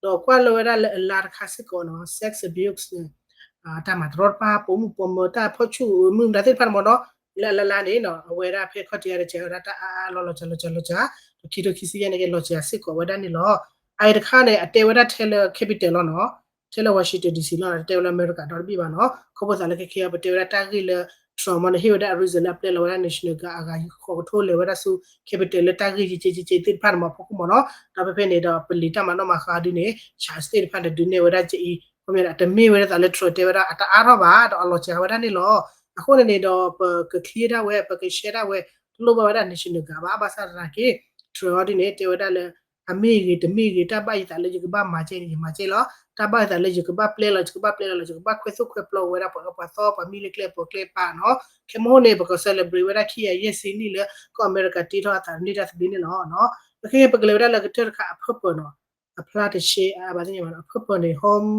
ဒီးကွၢ်လၢဝဲဒၣ်လၢအလါတခါစ့ၢ်ကီးနီၤ sex abuse န့ၣ် တၢ်မၤတရီတပါ ပိာ်မုၣ်ပိာ်မၢၤ တၢ်ဖီၣ်ဆူၣ်မုၢ်မတၤသ့ၣ်တဖၣ်န့ၣ်မ့ၢ်နီၤ, လၢအလါလါန့ၣ်နီၤ အဝဲဒၣ်ဖဲခီၣ်ထံးအါတကဲဝဲဒၣ်တၢ်အါအါလီၤလီၤစှၤလီၤစှၤလီၤစှၤ, ဒီးခံထိခံဆံယဲၢ်န့ၣ်က့ၤလီၤစှၤစ့ၢ်ကီးဝဲဒၣ်န့ၣ်လီၤ. အအံၤတခါန့ၣ် အတဲဝဲဒၣ်ထဲလၢ capital လီၤနီၤ, ထဲလၢ Washington D C လီၤ တဲဝဲလၢအမဲရကၤဒီတဘ့ၣ်ဘၣ်နီၤ, ခီဖျိသးလၢခဲခဲအံၤ ပတဲဝဲဒၣ်တၢ်ဂ့ၢ်လၢ Trump မ့ၢ်န့ၣ် ဟ့ၣ်ဝဲဒၣ် reason လၢအပျဲလီၤဝဲဒၣ် National Guard အဂၤဃီကထိလဲၤဝဲဒၣ်ဆူ capital လၢတၢ်ဂ့ၢ်က့က့က့က့သ့ၣ်တဖၣ်န့ၣ်မ့ၢ်ဖီခိၣ်မ့ၢ်နီၤ, ဒီးဖဲဖဲန့ၣ်ဒီး ပလံာ်တၢ်မၤနီၣ်မၤဃါဒ်န့ၣ် charge သ့ၣ်တဖၣ်န့ၣ် ဒုးနဲၣ်ဝဲဒၣ်ကအံၤ ခီပညီန့ၣ် အတမ့ၢ်ဝဲဒၣ်သးလၢ Trump တဲဝဲဒၣ်အတအါထီၣ်ဘၣ် ဒီးအလီၤစှၤဝဲဒၣ်န့ၣ်လီၤ. အဃိန့ၣ်န့ၣ်ဒီး ပက clear ဒၣ်ဝဲ ပက share ဒၣ်ဝဲ တလိၣ်ဘၣ်ဝဲဒၣ် National Guard ဘၣ် ဘၣ်ဆၣ်သနာ်က့ Trump အီၤဒ်န့ၣ် တဲဝဲဒၣ်လၢ အမ့ၢ်ဂ့ၤတမ့ၢ်ဂ့ၤ တၢ်ဘၣ်ယသးလၢယကဘၣ်မၤကဲန့ၣ် ယမၤကဲလီၤ, တၢ်ဘၣ်ယသးလၢယကဘၣ်ပျဲလီၤ ယကဘၣ်ပျဲလီၤလီၤ ယကဘၣ်ခွဲသိၣ်ခွဲပျီဝဲဒၣ်ပှၤအၢပှၤသီ ပှၤမံလၢကျဲအပူၤကျဲပၤနီၤ, ခဲမုၢ်ဟိန့ၣ် ပက celebrate ဝဲဒၣ်ခံကယၤယဲၢ်ဆံနံၣ်လၢ ကီၢ်အမဲရကၤတ့ထီၣ်အသးန့ၢ်တၢ်သဘျ့န့ၣ်လီၤ. ခဲခဲပကလဲၤဝဲဒၣ်လၢကတၢၢ်တခါအ purpose နီၤ, အဖျါတရှဲအါဘၣ်သ့ၣ်ညါဘၣ်နီၤ, အ purpose န့ၣ် home,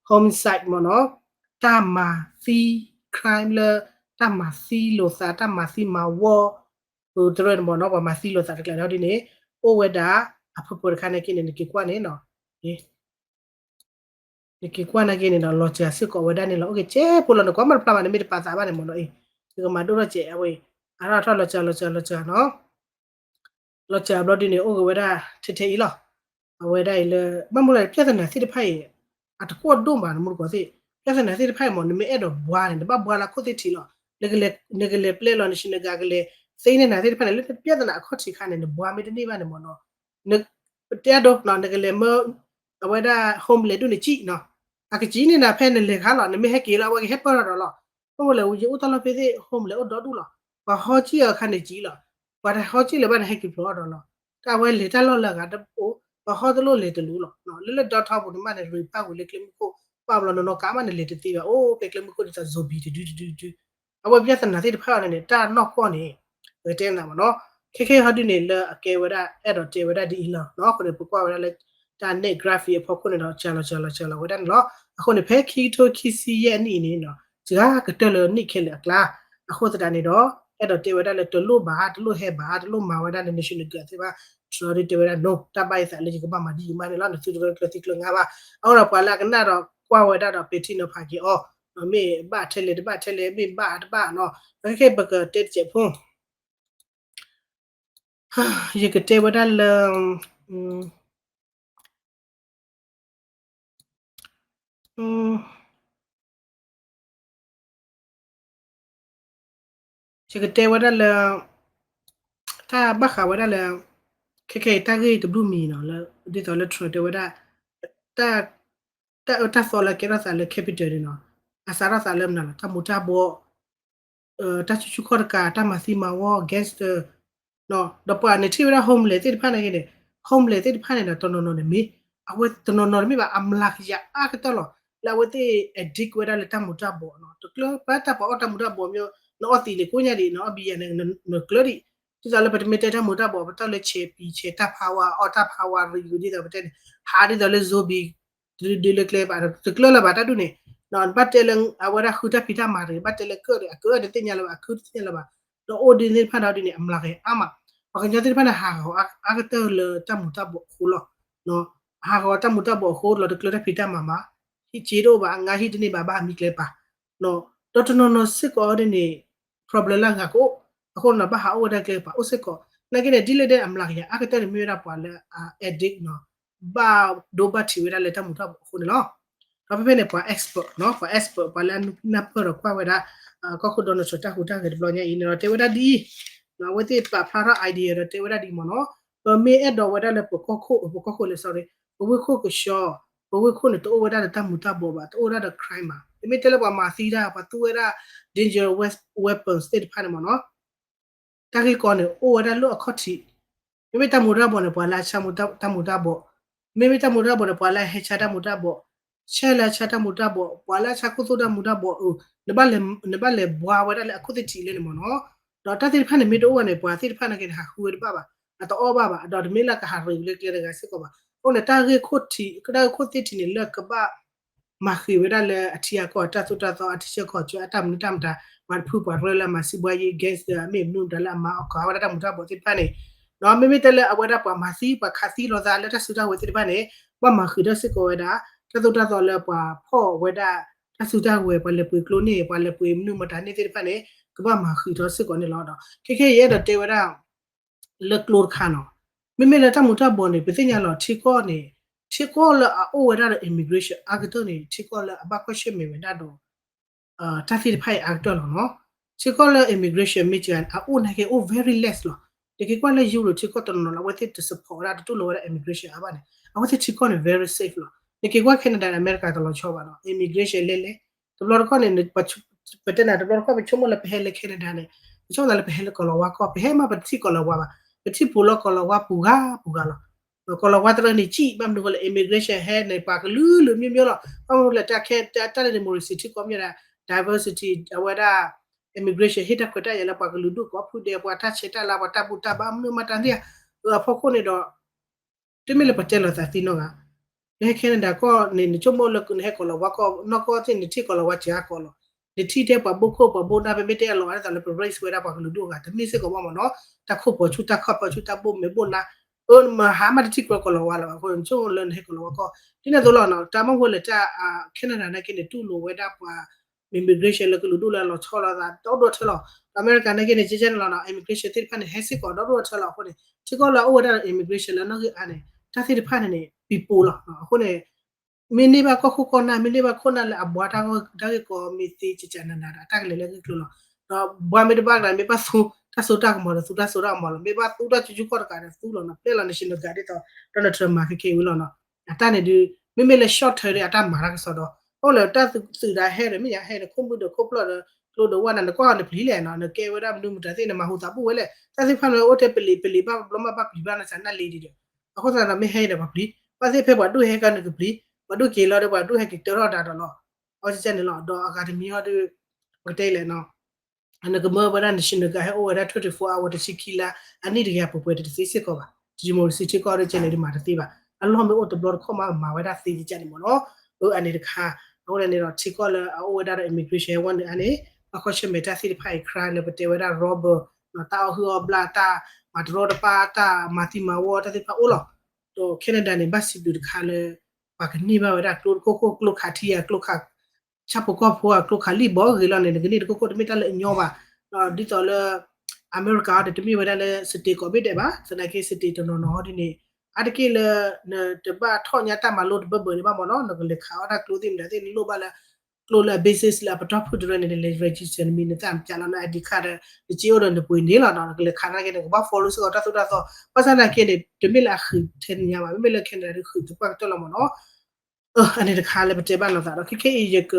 homicide မ့ၢ်နီၤ, တၢ်မၤသံ crime လၢ တၢ်မၤသံလိာ်သး တၢ်မၤသံမၤဝီ ပတရၢန့ၣ်မ့ၢ်နီၤ ပှၤမၤသံလိာ်သးတကျါန့ၣ်ဒ်န့ၣ် အိၣ်ဝဲဒၣ် အ purpose တခါန့ၣ်က့န့ၣ် နက့ၤကွၢ်န့ၣ်နီၤ, နက့ၤကွၢ်န့ၣ်က့န့ၣ်ဒီး လီၤစှၤစ့ၢ်ကီးဝဲဒၣ်န့ၣ်လီၤ. အိၣ်က့ၤကဲဖိလီၤ နကွၢ်မ့ၢ်တဖျါဘၣ် နမ့ၢ်တပာ်သးဘၣ်န့ၣ်မ့ၢ်နီၤ, အံၤ နကမၤဒိၣ်ထီၣ်ကဲအဝဲ အါထီၣ်ထီၣ်လီၤစှၤ လီၤစှၤ လီၤစှၤနီၤ, လီၤစှၤဘျီဒ်န့ၣ် အိၣ်က့ၤဝဲဒၣ်ထဲထဲအံၤလီၤ. အဝဲဒၣ်အံၤလၢ ဘၣ်မနုၤလဲၣ် ပြဿနာသ့ၣ်တဖၣ်အံၤ အတကွီၢ်ဒိၣ်မး နမူတကိးသ့ၣ် ပြဿနာသ့ၣ်တဖၣ်အံၤမ့ၢ် နမ့ၢ်အဲၣ်ဒိးဘှါန့ၣ် နဘၣ်ဘှါလၢခိၣ်သ့ၣ်ထံးလီၤ. နကလဲၤပျဲလီၤ National Guard ကလဲၤသ့န့ၢ်နၤသ့ၣ်တဖၣ်န့ၣ် လၢပြဿနာအခီၣ်ထံးခါန့ၣ် နဘှါမ့ၢ်တန့ၢ်ဘၣ်န့ၣ်မ့ၢ်နီၤ, န ပတဲအဒိ နကလဲၤမၢ အဝဲဒၣ် homeless ဒိၣ်န့ၣ်စံၣ်နီၤ, အကစံၣ်န့ၢ်နၤဖဲနလဲၤခါလီၤ နမ့ၢ်ဟဲက့ၤလီၤ အဝဲကဟဲပၢၢ်ထီၣ်ဒီးလီၤ. ဘၣ်မနုၤလဲၣ် ယအိၣ်တၢ်လီၢ်ဖဲသ့ၣ် homeless အိၣ်ဒီဒူၣ်လီၤ. ပှၤဟီကံၣ်အီၤအခါန့ၣ်စံၣ်လီၤ. ပှၤတဟီကံၣ်လၢၤဘၣ်န့ၣ် ဟဲက့ၤဖျိးအီၤဒီးလီၤ. တၢ်အဝဲလဲၤတၢ်လီၢ်လၢအဂၤတအိၣ်, ပှၤဟီတလိၣ်လဲၤတလိၣ်လီၤ. လၢလၢဒီထီပူၤန့ၣ်မးန့ၣ် ရ့ဖးဝံၤလၢကျဲမုၢ်ခိၣ် ပာ်ဘျီနီၤနီၤကါမးန့ၣ် လဲၤတသ့ဘၣ် အိၣ်ဖဲကျဲမုၢ်ခိၣ်ဒ်သိး zombie တဒုတဒုတဒု အဝဲပြဿနာသ့ၣ်တဖၣ်အံၤန့ၣ် တၢ်နီၢ်ကီၢ်န့ၣ် ပကတဲနၤမ့ၢ်နီၤ, ခဲခဲဟီဒုန့ၣ် လၢအကဲဝဲဒၣ် အဲၣ်ဒိးတဲဝဲဒၣ်ဒ်အံၤလီၤနီၤ. အဃိန့ၣ် ပကွၢ်ဝဲဒၣ်လၢ တၢ်န့ၣ် graphic အဖီခိၣ်န့ၣ်ဒီး စှၤလီၤစှၤလီၤစှၤလီၤဝဲဒၣ်န့ၣ်လီၤ. အဃိန့ၣ် ဖဲခံကထိခံဆံယဲၢ်နံၣ်အံၤန့ၣ်နီၤ စှၤကတၢၢ်လၢနံၣ်ခဲလၢာ်အကျါ, အဃိသတးန့ၣ်ဒီး အဲၣ်ဒိးတဲဝဲဒၣ်လၢတလိၣ်ဘၣ် တလိၣ်ဟဲဘၣ် တလိၣ်မၤဝဲဒၣ်လၢ National Guard သ့ၣ်ဘၣ်, တြီဒုတဲဝဲဒၣ် no တၢ်ဘၣ်ယသးလၢယကဘၣ်မၤဒ်အံၤမးန့ၣ်လီၤ. နသုတရၢကျၢၤသံကျၢၤငါဘၣ်. အဃိဒီးပှၤလၢအကနၣ်ဒီးကွၢ်ဝဲဒၣ်ဒီး ပဲာ်ထံနီၤဖးက့ၤအီၤ, မ့ၢ်ဘၣ်ထဲလဲၣ်တဘၣ်ထဲလဲၣ် မ့ၢ်ဘၣ်တဘၣ်နီၤ. ခဲခဲပကတဲတစဲးဖိ ယကတဲဝဲဒၣ်လၢ ယကတဲဝဲဒၣ်လၢ တၢ်ဘၣ်ဃးဝဲဒၣ်လၢ ခဲခဲအံၤတၢ်ဂ့ၢ်တဘျုးမံၤနီၤ လၢ ဒ်သိးလၢ Trump တဲဝဲဒၣ် တၢ်အၢတၢ်သီလၢကဲထီၣ်သးလၢ Capitol န့ၣ်နီၤ အစးထီၣ်သးလၢမနုၤလီၤ တၢ်မူၤတၢ်ဘှီး တၢ်ဆူၣ်ဆူၣ်ခီၣ်တကး တၢ်မၤသံမၤဝီ gangster ဒီးပှၤန့ၣ်ထံၣ်ဝဲဒၣ် homeless သ့ၣ်တဖၣ်န့ၣ်ဂ့ၤန့ၣ် homeless သ့ၣ်တဖၣ်န့ၣ်ဒီး တနီၤနီၤန့ၣ်မ့ၢ် အဝဲတနီၤနီၤတမ့ၢ်ဘၣ် အမျးကယၤအါကတၢၢ်လီၤ လၢအဝဲသ့ၣ် addict ဝဲဒၣ်လၢတၢ်မူၤတၢ်ဘှီးနီၤ တကျၢၤပှၤတၢ်ပှၤအီၣ်တၢ်မူၤတၢ်ဘှီးမ့ၢ် နအီၣ်သံးန့ၣ် ကိးညါဒံး နအီၣ်ဘံယၤန့ၣ် နကျၢၤဒံး ဒ်သိးလၢပတမ့ၢ်တဲတၢ်မူၤတၢ်ဘှီး ပတီၢ်လၢဆဲးပံၤဆဲးတၢ်ဖးဝါ အီၣ်တၢ်ဖးဝါရံၤ ဒ်သိးပတဲန့ၣ် ဟးဒ်သိးလၢ zombie တဒုဒုလၢကျဲဘၣ် တကျၢၤလၢၤဘၣ်တၢ်ဒူၣ်န့ၣ် ဘၣ်တဲလၢအဝဲဒၣ်ဃုတၢ်ဖံးတၢ်မၤတဂ့ၤ ဘၣ်တဲလၢကၢၣ်န့ၣ် အကၢၣ်တသ့ၣ်ညါလၢၤဘၣ် အခုတသ့ၣ်ညါလၢၤဘၣ် ဒီးအိၣ်ဒ်န့ၣ်တဖၣ်န့ၣ်ဒ်န့ၣ် အမျးကယၤအါမး ပှၤကညီသ့ၣ်တဖၣ်န့ၣ် ဟးဂီၤအါကတၢၢ်လၢတၢ်မူၤတၢ်ဘှီးအဃိလီၤ ဟးဂီၤတၢ်မူၤတၢ်ဘှီးအဃိလီၤ တကျၢၤတၢ်ဖံးတၢ်မၤမး ဟံၣ်စ့တအိၣ်ဘၣ် ငါဟံၣ်တန့ၢ်ဘၣ် ဘၣ်မံကျဲပၤ ဒီးတနီၤနီၤစ့ၢ်ကီးဒ်န့ၣ် problem လၢအဂၤကအိၣ် အဃိန့ၣ် ဘၣ်ဟးအိၣ်ဝဲဒၣ်ကျဲပှၤအိၣ်စ့ၢ်ကီး နာ်က့န့ၣ် ဒ်လဲၣ်ဒ်အမျးကယၤအါကတၢၢ်န့ၣ် မ့ၢ်ဝဲဒၣ်ပှၤလၢ addict နီၤ ဘၣ်ဒိဘၣ်ထံးဝဲဒၣ်လၢတၢ်မူၤတၢ်ဘှီးအဃိန့ၣ်လီၤ. ဒီးဖဲဖဲန့ၣ် ပှၤ expert နီၤ ပှၤ expert ပှၤလၢအနၢ်ပၢၢ်ဒီးကွၢ်ဝဲဒၣ် ကီၢ်ခိၣ် Donald Trump တၢ်ဟူးတၢ်ဂဲၤတဘျီညါအံၤန့ၣ်ဒီး တဲဝဲဒၣ်ဒ်အံၤ အဝဲသ့ၣ်ပာ်ဖျါထီၣ် idea ဒီးတဲဝဲဒၣ်ဒ်အံၤမ့ၢ်နီၤ ပမ့ၢ်အဲၣ်ဒိးဝဲဒၣ်လၢပကီၢ်ခိၣ် ပကီၢ်ခိၣ်လဲၣ် sorry ပဝ့ၢ်ခိၣ်ကဆှီ ပဝ့ၢ်ခိၣ်န့ၣ် တအိၣ်ဝဲဒၣ်ဒီးတၢ်မူၤတၢ်ဘှီးဘၣ် တအိၣ်ဝဲဒၣ်ဒီး crime ဘၣ် တမ့ၢ်တဲလၢပှၤမၤသံတၢ် ပှၤသူဝဲဒၣ် dangerous weapons သ့ၣ်တဖၣ်န့ၣ်မ့ၢ်နီၤ တၢ်ဂ့ၢ်ကီန့ၣ် အိၣ်ဝဲဒၣ်လၢအခီၣ်ထံး မ့မ့ၢ်တၢ်မူၤတၢ်ဘှီးန့ၣ် ပှၤလၢအဆါတၢ်မူၤတၢ်ဘှီး မ့မ့ၢ်တၢ်မူၤတၢ်ဘှီးန့ၣ် ပှၤလၢအဟဲဆါတၢ်မူၤတၢ်ဘှီး ဆဲးလၢအဆါတၢ်မူၤတၢ်ဘှီး ပှၤလၢအဆါခိၣ်သိၣ်တၢ်မူၤတၢ်ဘှီး အ နဘၣ်လဲၤဘှါဝဲဒၣ်လၢအခိၣ်သ့ၣ်ထံးလဲၣ်န့ၣ်မ့ၢ်နီၤ ဒီးတၢ်သ့ၣ်တဖၣ်န့ၣ် မ့ၢ်တအိၣ်ဘၣ်န့ၣ် ပှၤသ့ၣ်တဖၣ်နာ်က့န့ၣ် ဟးဃုဝဲတဘၣ်ဘၣ် အတအီၣ်ဘၣ်ဘၣ် ဒီးတမ့ၢ်လၢကဟးရ့ဝဲလၢကျဲတဂၤစ့ၢ်ကီးဘၣ် အဃိန့ၣ် တၢ်ဂ့ၢ်ခိၣ်ထံး တၢ်ဂ့ၢ်ခိၣ်သ့ၣ်ထံးန့ၣ် လၢကဘၣ် မၤဃံးဝဲဒၣ်လၢအထံအကီၢ် တၢ်သိၣ်တၢ်သီ အထံဆၢကီၢ်ဆၢ အတၢ်မနုၤတၢ်မတၤ ပှၤတဖုပှၤရၢလၢအမၤစံးဘှါယံၤ gangster မ့ၢ်မနုၤမတၤလၢအမၤအီၣ်ကီးဝဲဒၣ်တၢ်မူၤတၢ်ဘှီးသ့ၣ်တဖၣ်န့ၣ် ဒီးမ့မ့ၢ်တဲလၢအဝဲဒၣ်ပှၤမၤသံ ပှၤခးသံလိာ်သးလၢတၢ်စုတၢ်ဝဲၤသ့ၣ်တဖၣ်န့ၣ် ဘၣ်မၤဃံးထီၣ်စ့ၢ်ကီးဝဲဒၣ် တၢ်သိၣ်တၢ်သီလၢပှၤဖီၣ်ဝဲဒၣ် တၢ်စုတၢ်ဝဲၤ ပှၤလဲၤပှ့ၤကျိန့ၣ် ပှၤလဲၤပှ့ၤမနုၤမတၤန့ၣ်သ့ၣ်တဖၣ်န့ၣ် ကဘၣ်မၤဃံးထီၣ်စ့ၢ်ကီးန့ၣ်လီၤ. ဒီးခဲခဲအံၤအဲၣ်ဒိးတဲဝဲဒၣ် လၢကျိတခါနီၤ မ့မ့ၢ်လၢတၢ်မူၤတၢ်ဘှီးန့ၣ် ပသ့ၣ်ညါလီၤ ထံကီၢ်န့ၣ် ထံကီၢ်လၢအအိၣ်ဝဲဒၣ်ဒီး immigration အါကတၢၢ်န့ၣ် ထံကီၢ်လၢအဘၣ်ကွၢ်ဆၢၣ်မဲာ်ဝဲဒၣ်ဒီး တၢ်သ့ၣ်တဖၣ်အံၤအါကတၢၢ်လီၤနီၤ. ထံကီၢ်လၢ immigration မ့ၢ်က အအိၣ်နာ်က့အိၣ် very less လီၤ. နက့ၤကွၢ်လၢ Europe ထံကီၢ်တနီၤနီၤလီၤ အဝဲသ့ၣ်တ support ဝဲဒၣ် တတူၢ်လိာ်ဝဲဒၣ် immigration အါဘၣ်န့ၣ် အဝဲသ့ၣ်ထံကီၢ်န့ၣ် very safe လီၤ. နက့ၤကွၢ် Canada ဒီး America တလီၤဆီဘၣ်နီၤ immigration လဲၣ်လဲၣ် တဘျီတခီၣ်န့ၣ် ပတဲနၤတဘျီတခီၣ် ပဆိကမိၣ်လၢပဟဲလၢ Canada န့ၣ် ပဆိကမိၣ်သးလၢပဟဲလၢကီၤလၤဝါကီၢ် ပဟဲမးပတထံၣ်ကီၤလၤဝါဘၣ် ပထံၣ်ပူၤလီၤကီၤလၤဝါပူၤဂၤပူၤဂၤလီၤ. ကီၤလၤဝါတရၢန့ၣ် ကံၣ် ဘၣ်မနုၤဃိလဲၣ် immigration ဟဲန့ၣ် ပှၤကလုာ်လုာ်မျိုးမျိုးလီၤ. ဘၣ်မနုၤလဲၣ် တၢ်ခဲ တၢ်လၢ democracy ထံကီၢ်မ့ၢ်ဒၣ် diversity အဝဲဒၣ် immigration ဟ့ၣ်တၢ်ခွဲးတၢ်ယာ်လၢပှၤကလုာ်ဒူၣ်ကိးဖုဒဲး ပှၤတၢ်ဆဲးတၢ်လၤ ပှၤတၢ်ဘူၣ်တၢ်ဘါ မနုၤမတၤသ့ၣ်ဧါ အဖီခိၣ်န့ၣ်ဒီး တမ့ၢ်လၢပတဲလီၤသးသ့နီတဂၤ နဟဲ Canada ကီၢ်န့ၣ် နဆိကမိၣ်လၢနဟဲကီၤလၤဝါကီၢ် နီၢ်ကီၢ်သ့ၣ် နထံၣ်ကီၤလၤဝါစှၤကီးလီၤ. နထံၣ်ထဲပှၤဘိခိၣ်ပှၤဘိနၢ် ပမ့ၢ်တဲအလီၤဝဲဒၣ်သးလၢပ race ဝဲဒၣ်ပှၤကလုာ်ဒူၣ်အဂၤ တမ့ၢ်စ့ၢ်ကီးဘၣ်မ့ၢ်နီၤ တၢ်ခိၣ်ပှီၤဆူၣ်တၢ်ခီၣ်ပှီၤဆူၣ်တၢ်ဘိမဲာ်ဘိနၢ် အၢ နမၤဟါမၢ်တထံၣ်ကွဲကီၤလၤဝါလီၤ. အဃိန့ၣ် နဆိကမိၣ်လၢနဟဲကီၤလၤဝါကီၢ် ဒ်န့ၣ်အသိးလီၤနီၤ တၢ်မ့ၢ်ဝဲလၢတၢ် Canada နာ်က့န့ၣ် တူၢ်လိာ်ဝဲဒၣ်ပှၤ immigration လၢကလုာ်ဒူၣ်လၢအလီၤဆီလိာ်သး ဒီဒိၣ်ထၢလီၤ. ဒီး America နာ်က့န့ၣ် ကဲကဲန့ၣ်လီၤနီၤ immigration သ့ၣ်တဖၣ်န့ၣ် ဟဲစ့ၢ်ကီးဒီဒိၣ်ထၢလီၤ. အဃိန့ၣ် ထံကီၢ်လၢအအိၣ်ဝဲဒၣ်ဒီး immigration လၢနီၣ်ဂံၢ်အါန့ၣ် တၢ်သ့ၣ်တဖၣ်န့ၣ်န့ၣ် ပံၤပိာ်လီၤ. အဃိန့ၣ် မ့ၢ်န့ၢ်ဘၣ်ကီၢ်ခိၣ်ကီၢ်နၢ် မ့ၢ်န့ၢ်ဘၣ်ခိၣ်နၢ်လၢအဘှါတၢ်ဂ့ၢ်ကီမ့ၢ်သ့ ကကနနၤဒီး အတၢ်ကလဲၤလၢအဂ့ၢ်ကျိၤလီၤ. ဒီးဘှါမ့ၢ်တဘၣ်ကဒီး မ့ၢ်ဘၣ်သူတၢ်စိတၢ်ကမီၤဒီး သူတၢ်စိတၢ်ကမီၤလီၤ. မ့ၢ်ဘၣ်သူတၢ်ကူကူကီၢ်တကးဒီးသူလီၤနီၤ. ပျဲလီၤ National Guard ဒ်သိး Donald Trump မၤခဲခဲအံၤဝံၤလီၤနီၤ. အတၢ်န့ၣ်ဒုး မ့မ့ၢ်လၢ short term ဒီး အတၢ်မၤတၢ်ကစီဒီး အိၣ်လၢတၢ်သုးဒၣ်ဟဲဒီး မ့ၢ်ယၤဟဲဒီး ခိၣ်မုၢ်ဒီးခိၣ်ဖျီၣ်ဒီး ကျိဒီးဝဲနၤ နကွၢ်အီၤနပျံၤလဲၣ်နီၤ. နကဲဝဲဒၣ်မနုၤမတၤသ့ၣ် နမၤဟူသးဘူၣ်ဝဲလဲၣ်. တၢ်သ့ၣ်တဖၣ်န့ၣ် အိၣ်ထဲပလံာ် ပလံာ်ဘၣ်ဘျီမးဘၣ်ပျံၤဘၣ်နစးနၢ်လံဒံးဒီး အဃိသတးဒီး မ့ၢ်ဟဲဒီးပှၤပျံၤ ဘၣ်သ့ၣ်ဖဲပှၤဒိၣ်ဟဲကီနကပျံၤ ပှၤဒိၣ်က့ၤလီၤဒီးပှၤဒိၣ်ဟဲက့ၤတၢထီၣ်တၢ်ဒီးလီၤ. အဝဲန့ၣ်လီၤ. ဒီးအဂၤတမံၤဟီဒုး ပကတဲလဲၣ်နီၤ နကမၢဝဲဒၣ် National Guard ဟဲအိၣ်ဝဲဒၣ် twenty-four hour တဆံခံလါ အနံၣ်တကယၤပှဲၤပှဲၤတသ့စ့ၢ်ကီးဘၣ်. democracy ထံကီၢ်ဒ်ကဲန့ၣ်ဒုးမၤတသ့ဘၣ်. အလီၢ်မ့ၢ်အိၣ်တဘျီတခီၣ်မး မၤဝဲဒၣ်သ့ကကန့ၣ်မ့ၢ်နီၤ. အၢ အန့ၣ်တခါ အဃိန့ၣ်ဒီး ထံကီၢ်လၢအအိၣ်ဝဲဒၣ်ဒီး immigration ဟဲဝဲန့ၣ်အါန့ၣ် ဘၣ်ကွၢ်ဆၢၣ်မဲာ်တၢ်သ့ၣ်တဖၣ်အံၤ crime လၢပတဲဝဲဒၣ် robber တၢ်အီၣ်ဟုၣ်အီၣ်ဘျၣ် တၢ်မၤတရီတပါ တၢ်မၤသံမၤဝီ တၢ်သ့ၣ်တဖၣ်အိၣ်လီၤ. ဒီး Canada န့ၣ် ဘၣ်စံးဘျုးတခါလၢ ပှၤကန့ၢ်ဘၣ်ဝဲဒၣ်ကျိတခိၣ်ခိၣ် ကျိခးထံယၤ ကျိခး ဆၣ်ဖိကီၢ်ဖိအကျိခးလံၣ်ဘီဂ့ၤလီၤန့ၣ် နကန့ၢ်တခိၣ်ခိၣ် တမ့ၢ်တၢ်လၢအညီဘၣ်. ဒ်သိးလၢ အမဲရကၤအံၤဒီး တမ့ၢ်ဝဲဒၣ်လၢ state ကိးဘ့ၣ်ဒဲးဘၣ်. သနာ်က့ state တနီၤနီၤဟီဒ်န့ၣ် အါတက့ၢ်လၢ နတဘၣ်ထီၣ်ညါတၢ်မၤလိတဘၢဘၢန့ၣ်ဘၣ်မ့ၢ်နီၤ နကလဲၤခးအီၣ်တၢ်ကျိသ့ၣ်မတၤသ့ၣ် နလိၣ်ဘၣ်လၢ ကျိလၢအ basis လၢအပတီၢ်ဖုၣ်တရၢန့ၣ် နလဲၤ register နမံၤနသၣ်နပၠးလီၤ န I D card ဒီး နစ့အိၣ်ဒီးနပှ့ၤန့ၣ်လီၤနီၤ နကလဲၤခးနာ်က့န့ၣ် ကဘၣ် follow စ့ၢ်ကီးတၢ်သိၣ်တၢ်သီ ဘၣ်ဆၣ်သနာ်က့န့ၣ် တမ့ၢ်လၢအဃံးထဲန့ၣ်ညါဘၣ် မ့မ့ၢ်လၢ Canada ဒုးဃံးသပှၢ်ကတၢၢ်လီၤမ့ၢ်နီၤ အၢ အန့ၣ်တခါလၢပတဲဘၣ်လိာ်သးဒီး ခဲခဲအံၤ ယက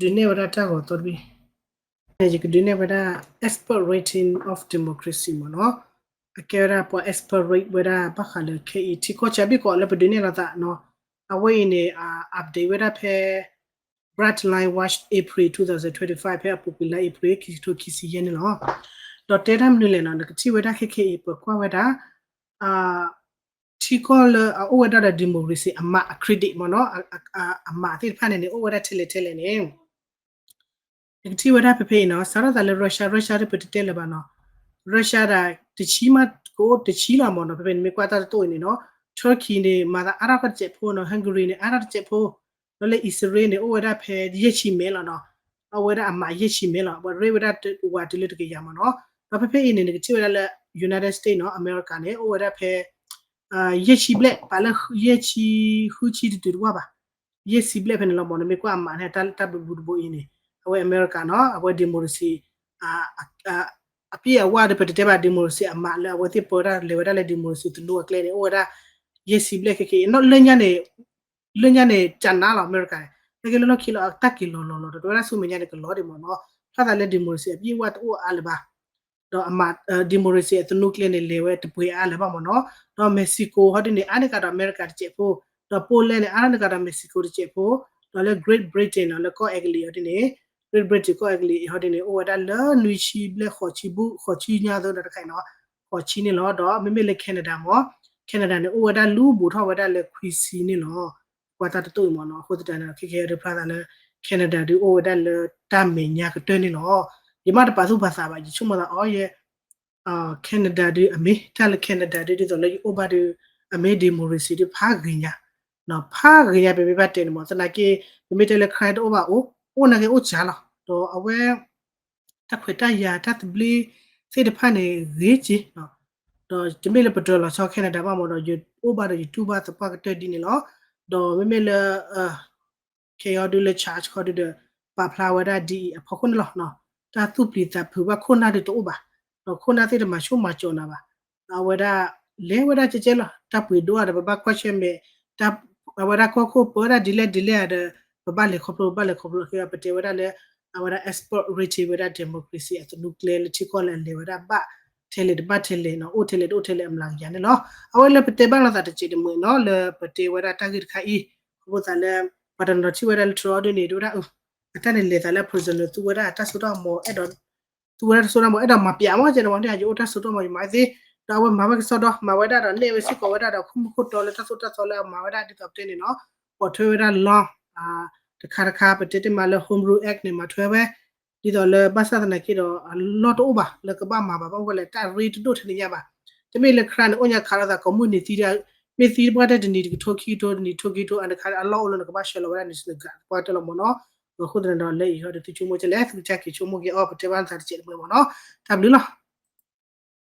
ဒုးနဲၣ်ဝဲဒၣ်တၢ်ဂီၤသီတဘ့ၣ် ယကဒုးနဲၣ်ဝဲဒၣ် expert rating of democracy မ့ၢ်နီၤ အကဲဝဲဒၣ်ပှၤ expert rate ဝဲဒၣ်ဘၣ်ဃးလၢခဲအံၤ ထံကီၢ်ဆၢဘ့ၣ်ကီးလၢပဒုးနဲၣ်လိာ်သးနီၤ အဝဲအံၤန့ၣ် update ဝဲဒၣ်ဖဲ Brightline Watch April twenty twenty-five ဖဲအပူၤကွံာ်လါ April ခံဆံယဲၢ်န့ၣ်လီၤ. ဒီးတဲဒၣ်မနုၤလဲၣ်နီၤ နကထံၣ်ဝဲဒၣ်ခဲခဲအံၤ ပကွၢ်ဝဲဒၣ် ထံကီၢ်လၢအအိၣ်ဝဲဒၣ်ဒီး democracy အမး အ credit မ့ၢ်နီၤ အမးသ့ၣ်တဖၣ်န့ၣ်န့ၣ် အိၣ်ဝဲဒၣ်ထဲလဲၣ်ထဲလဲၣ်န့ၣ် နကထံၣ်ဝဲဒၣ်ဖဲဖဲအံၤနီၤ စးထီၣ်သးလၢ Russia Russia ဒ်ပတတဲလၢၤဘၣ်နီၤ Russia ဒၣ်တဆံမးကအိၣ်တဆံလီၤမ့ၢ်နီၤ ဖဲဖဲန့ၣ်မ့ၢ်ကွၢ်တၢ်တတိၢ်အံၤန့ၣ်နီၤ Turkey န့ၣ် မၤသးအါထီၣ်တစဲးဖိနီၤ Hungary န့ၣ် အါထီၣ်တစဲးဖိ ဒီးလၢ Israel န့ၣ် အိၣ်ဝဲဒၣ်ဖဲယဲၢ်ဆံမဲာ်လီၤနီၤ အဝဲဒၣ်အမးယဲၢ်ဆံမဲလီၤ. အဝဲ rate ဝဲဒၣ်ဝးတုၤလၢတကယၤမ့ၢ်နီၤ. ဒီးဖဲဖဲအံၤန့ၣ် နကထံၣ်ဝဲဒၣ်လၢ United States နီၤ အမဲရကၤန့ၣ် အိၣ်ဝဲဒၣ်ဖဲ ယဲၢ်ဆံဘျဲၣ် ပာ်လၢယဲၢ်ဆံဃုဆံတတုၤတဝၢ်ဘၣ်. ယဲၢ်ဆံဘျဲၣ်ဖဲန့ၣ်လီၤမ့ၢ်နီၤ. မ့ၢ်ကွၢ်အမးန့ၣ် တၢ်ဘျုးဘျုးတဘိအံၤန့ၣ် အဝဲအမဲရကၤနီၤ အဝဲ democracy အပြည့်အဝဒီး ပတဲဘၣ် democracy အမးလၢအဝဲသ့ၣ်ပၢတၢ်လဲၤဝဲဒၣ်လၢ democracy သနူအကျဲန့ၣ် အိၣ်ဝဲဒၣ် ယဲၢ်ဆံဘျဲၣ်ခဲက့ၤ လၢညါန့ၣ် လၢညါန့ၣ် ကနါလီၤ အမဲရကၤန့ၣ် လၢကလၢလီၢ်ခံလီၤ တၢ်က့ၤလီၤလီၤလီၤဒီး တဝဲဒၣ်ဆူမဲာ်ညါန့ၣ် ကလီၤဒံးမ့ၢ်နီၤ. ဖျါသးလၢ democracy အပြည့်အဝတအိၣ်အါလၢၤဘၣ် ဒီးအမး democracy အသနူကျဲန့ၣ် လဲၤဝဲတပှဲၤအါလၢၤဘၣ်မ့ၢ်နီၤ. ဒီး Mexico ဟီဒ်န့ၣ် အါန့ၢ်ကဒီးအမဲရကၤတစဲးဖိ, ဒီး Poland န့ၣ် အါန့ၢ်ကဒီး Mexico တစဲးဖိ, ဒီးလၢ Great Britain နီၤ လၢကီၢ်အဲကလံးအံၤဒ်န့ၣ် Great Britain ကီၢ်အဲကလံးအံၤဟီဒ်န့ၣ် အိၣ်ဝဲဒၣ်လၢနွံဆံဘျဲၣ် ဃိးဆံဘူၣ် ဃိးဆံညါသိးဒီးတခါအံၤနီၤ ဃိးဆံန့ၣ်လီၤ. ဒီးမ့မ့ၢ်လၢ Canada မ့ၢ် Canada န့ၣ် အိၣ်ဝဲဒၣ်လူဘူးထီၣ်ဝဲဒၣ်လၢခွံဆံန့ၣ်လီၤ. ကွၢ်တၢ်တတိၢ်အံၤမ့ၢ်နီၤ. အဃိသတးန့ၣ် ခဲကဲဒုးဖျါသးလၢ Canada ဒုးအိၣ်ဝဲဒၣ်လၢတၢ်မဲာ်ညါကတၢၢ်န့ၣ်လီၤ. ယမ့ၢ်တပာ်သူၣ်ပာ်သးဘၣ် ယဆိကမိၣ်သးအီၤယဲ Canada ဒုးအမ့ၢ် တၢ်လၢ Canada ဒုး ဒ်သိးလၢယအိၣ်ဘၣ်ဒီး အမ့ၢ်ဒံၣ်မိၣ်ရံစံးဒုးဖးဂ့ၤညါ, ဖးဂ့ၤညါ ပမ့ၢ်ဘၣ်တဲန့ၣ်မ့ၢ် သနာ်က့ ပမ့ၢ်တဲလၢ crime တအိၣ်ဘၣ်အိၣ် အိၣ်နာ်က့အိၣ်စှၤလီၤ. ဒီးအဝဲ တၢ်ခွဲးတၢ်ယာ်တၢ်သဘျ့သ့ၣ်တဖၣ်န့ၣ် ဂ့ၤက့ၤ ဒီးတမ့ၢ်လၢပတြၢၤလီၤဆီ Canada ဘၣ်မ့ၢ်ဒီး ယအိၣ်ဘၣ်ဒီးယတူၢ်ဘၣ်သပှၢ်ကတၢၢ်ဒ်န့ၣ်လီၤ. ဒီးမ့မ့ၢ်လၢ ခဲအံၤဒုးလၢ charge ခီဒုးဒီး ပာ်ဖျါဝဲဒၣ်ဒ်အံၤအဖီခိၣ်န့ၣ်လီၤ. တၢ်သူၣ်ပျံၤသးဖုးဘၣ်ခိၣ်နၢ်ဒုးတအိၣ်ဘၣ်, ဒီးခိၣ်နၢ်သ့ၣ်တမၤဆူၣ်မၤစိးနၤဘၣ်. ဒီးအဝဲဒၣ် လဲၤဝဲဒၣ်ကဲကဲလီၤ တၢ်ပှ့ၤဒိၣ်အါဒီး ပဘၣ်ကွၢ်ဆၢၣ်မဲာ် အဝဲဒၣ်ကီၢ်ခိၣ်ပၢဝဲဒၣ်ဒ်လဲၣ်ဒ်လဲၣ်ဒီး ပဘၣ်လဲၤခီဖျိ ပဘၣ်လဲၤခီဖျိ ပတဲဝဲဒၣ်လၢ အဝဲဒၣ် expert rating ဝဲဒၣ် democracy အသနူကျဲလၢထံကီၢ်လၢအလဲၤဝဲဒၣ်ဘၣ် ထဲလဲၣ်တဘၣ်ထဲလဲၣ်နီၤ အိၣ်ထဲလဲၣ်တအိၣ်ထဲလဲၣ်အမျးကယၤန့ၣ်လီၤ. အဝဲလၢပတဲဘၣ်လိာ်သးတစဲးတမှဲၤနီၤ လၢပတဲဝဲဒၣ်တၢ်ဂ့ၢ်တခါအံၤ အဃိသတးလၢ ပှၤတနီၤထံၣ်ဝဲဒၣ်လၢ Trump ဒ်န့ၣ် ဒ်ဝဲဒၣ် အတၢ်န့ၣ်လဲၤသးလၢ president သူဝဲဒၣ်တၢ်စိတၢ်ကမီၤ အဲၣ်ဒိး သူဝဲဒၣ်တၢ်စိတၢ်ကမီၤ အဲၣ်ဒိးမၤပျးမ့ၢ်ကဲန့ၣ်မ့ၢ် ယအိၣ်တၢ်စိတၢ်ကမီၤ ယမၤသ့, ဒီးအဝဲမၤဝဲကစီဒီ မၤဝဲဒၣ်ဒီး နဲၣ်ဝဲစ့ၢ်ကီးဝဲဒၣ်ဒီး ခိၣ်မူခိၣ်တီလၢတၢ်စိတၢ်ကမီၤလၢအမၤဝဲဒၣ်ဒ်သိးပတဲန့ၣ်နီၤ, ပိာ်ထွဲဝဲဒၣ်လီ တခါတခါ ပတဲတ့ၢ်မးလၢ Home Rule Act န့ၣ် မၤထွဲဝဲ ဒ်သိးလၢဘၣ်ဆၣ်သနာ်က့ဒီး အလီၢ်တအိၣ်ဘၣ် လၢကဘၣ်မၤဘၣ် ဘၣ်မနုၤလဲၣ် တၢ်ရ့တဒိၣ်ထဲန့ၣ်ညါဘၣ်. တမ့ၢ်လၢ crime န့ၣ် အိၣ်ညါခးလိာ်သးကိးမုၢ်နံၤသံ မ့ၢ်သံတပှၢ်တၢၢ်တနံၤတကထိခံကထိ တနံၤထိခံကထိ အတခါအလီၢ်အိၣ်လၢနကဘၣ်ဆှၢလီၤဝဲဒၣ်န့ၣ် စနကပှၢ်တၢၢ်လီၤမ့ၢ်နီၤ. အဃိသတးဒီး လၢအံၤဟီဒီး သုဆိကမိၣ်ကလဲၣ် သုကစၢ်က့ၤဆိကမိၣ်က့ၤအီၤ ပတဲဘၣ်လိာ်သးတစဲးတမှဲၤမ့ၢ်နီၤ. တၢ်ဘျုးလီၤ.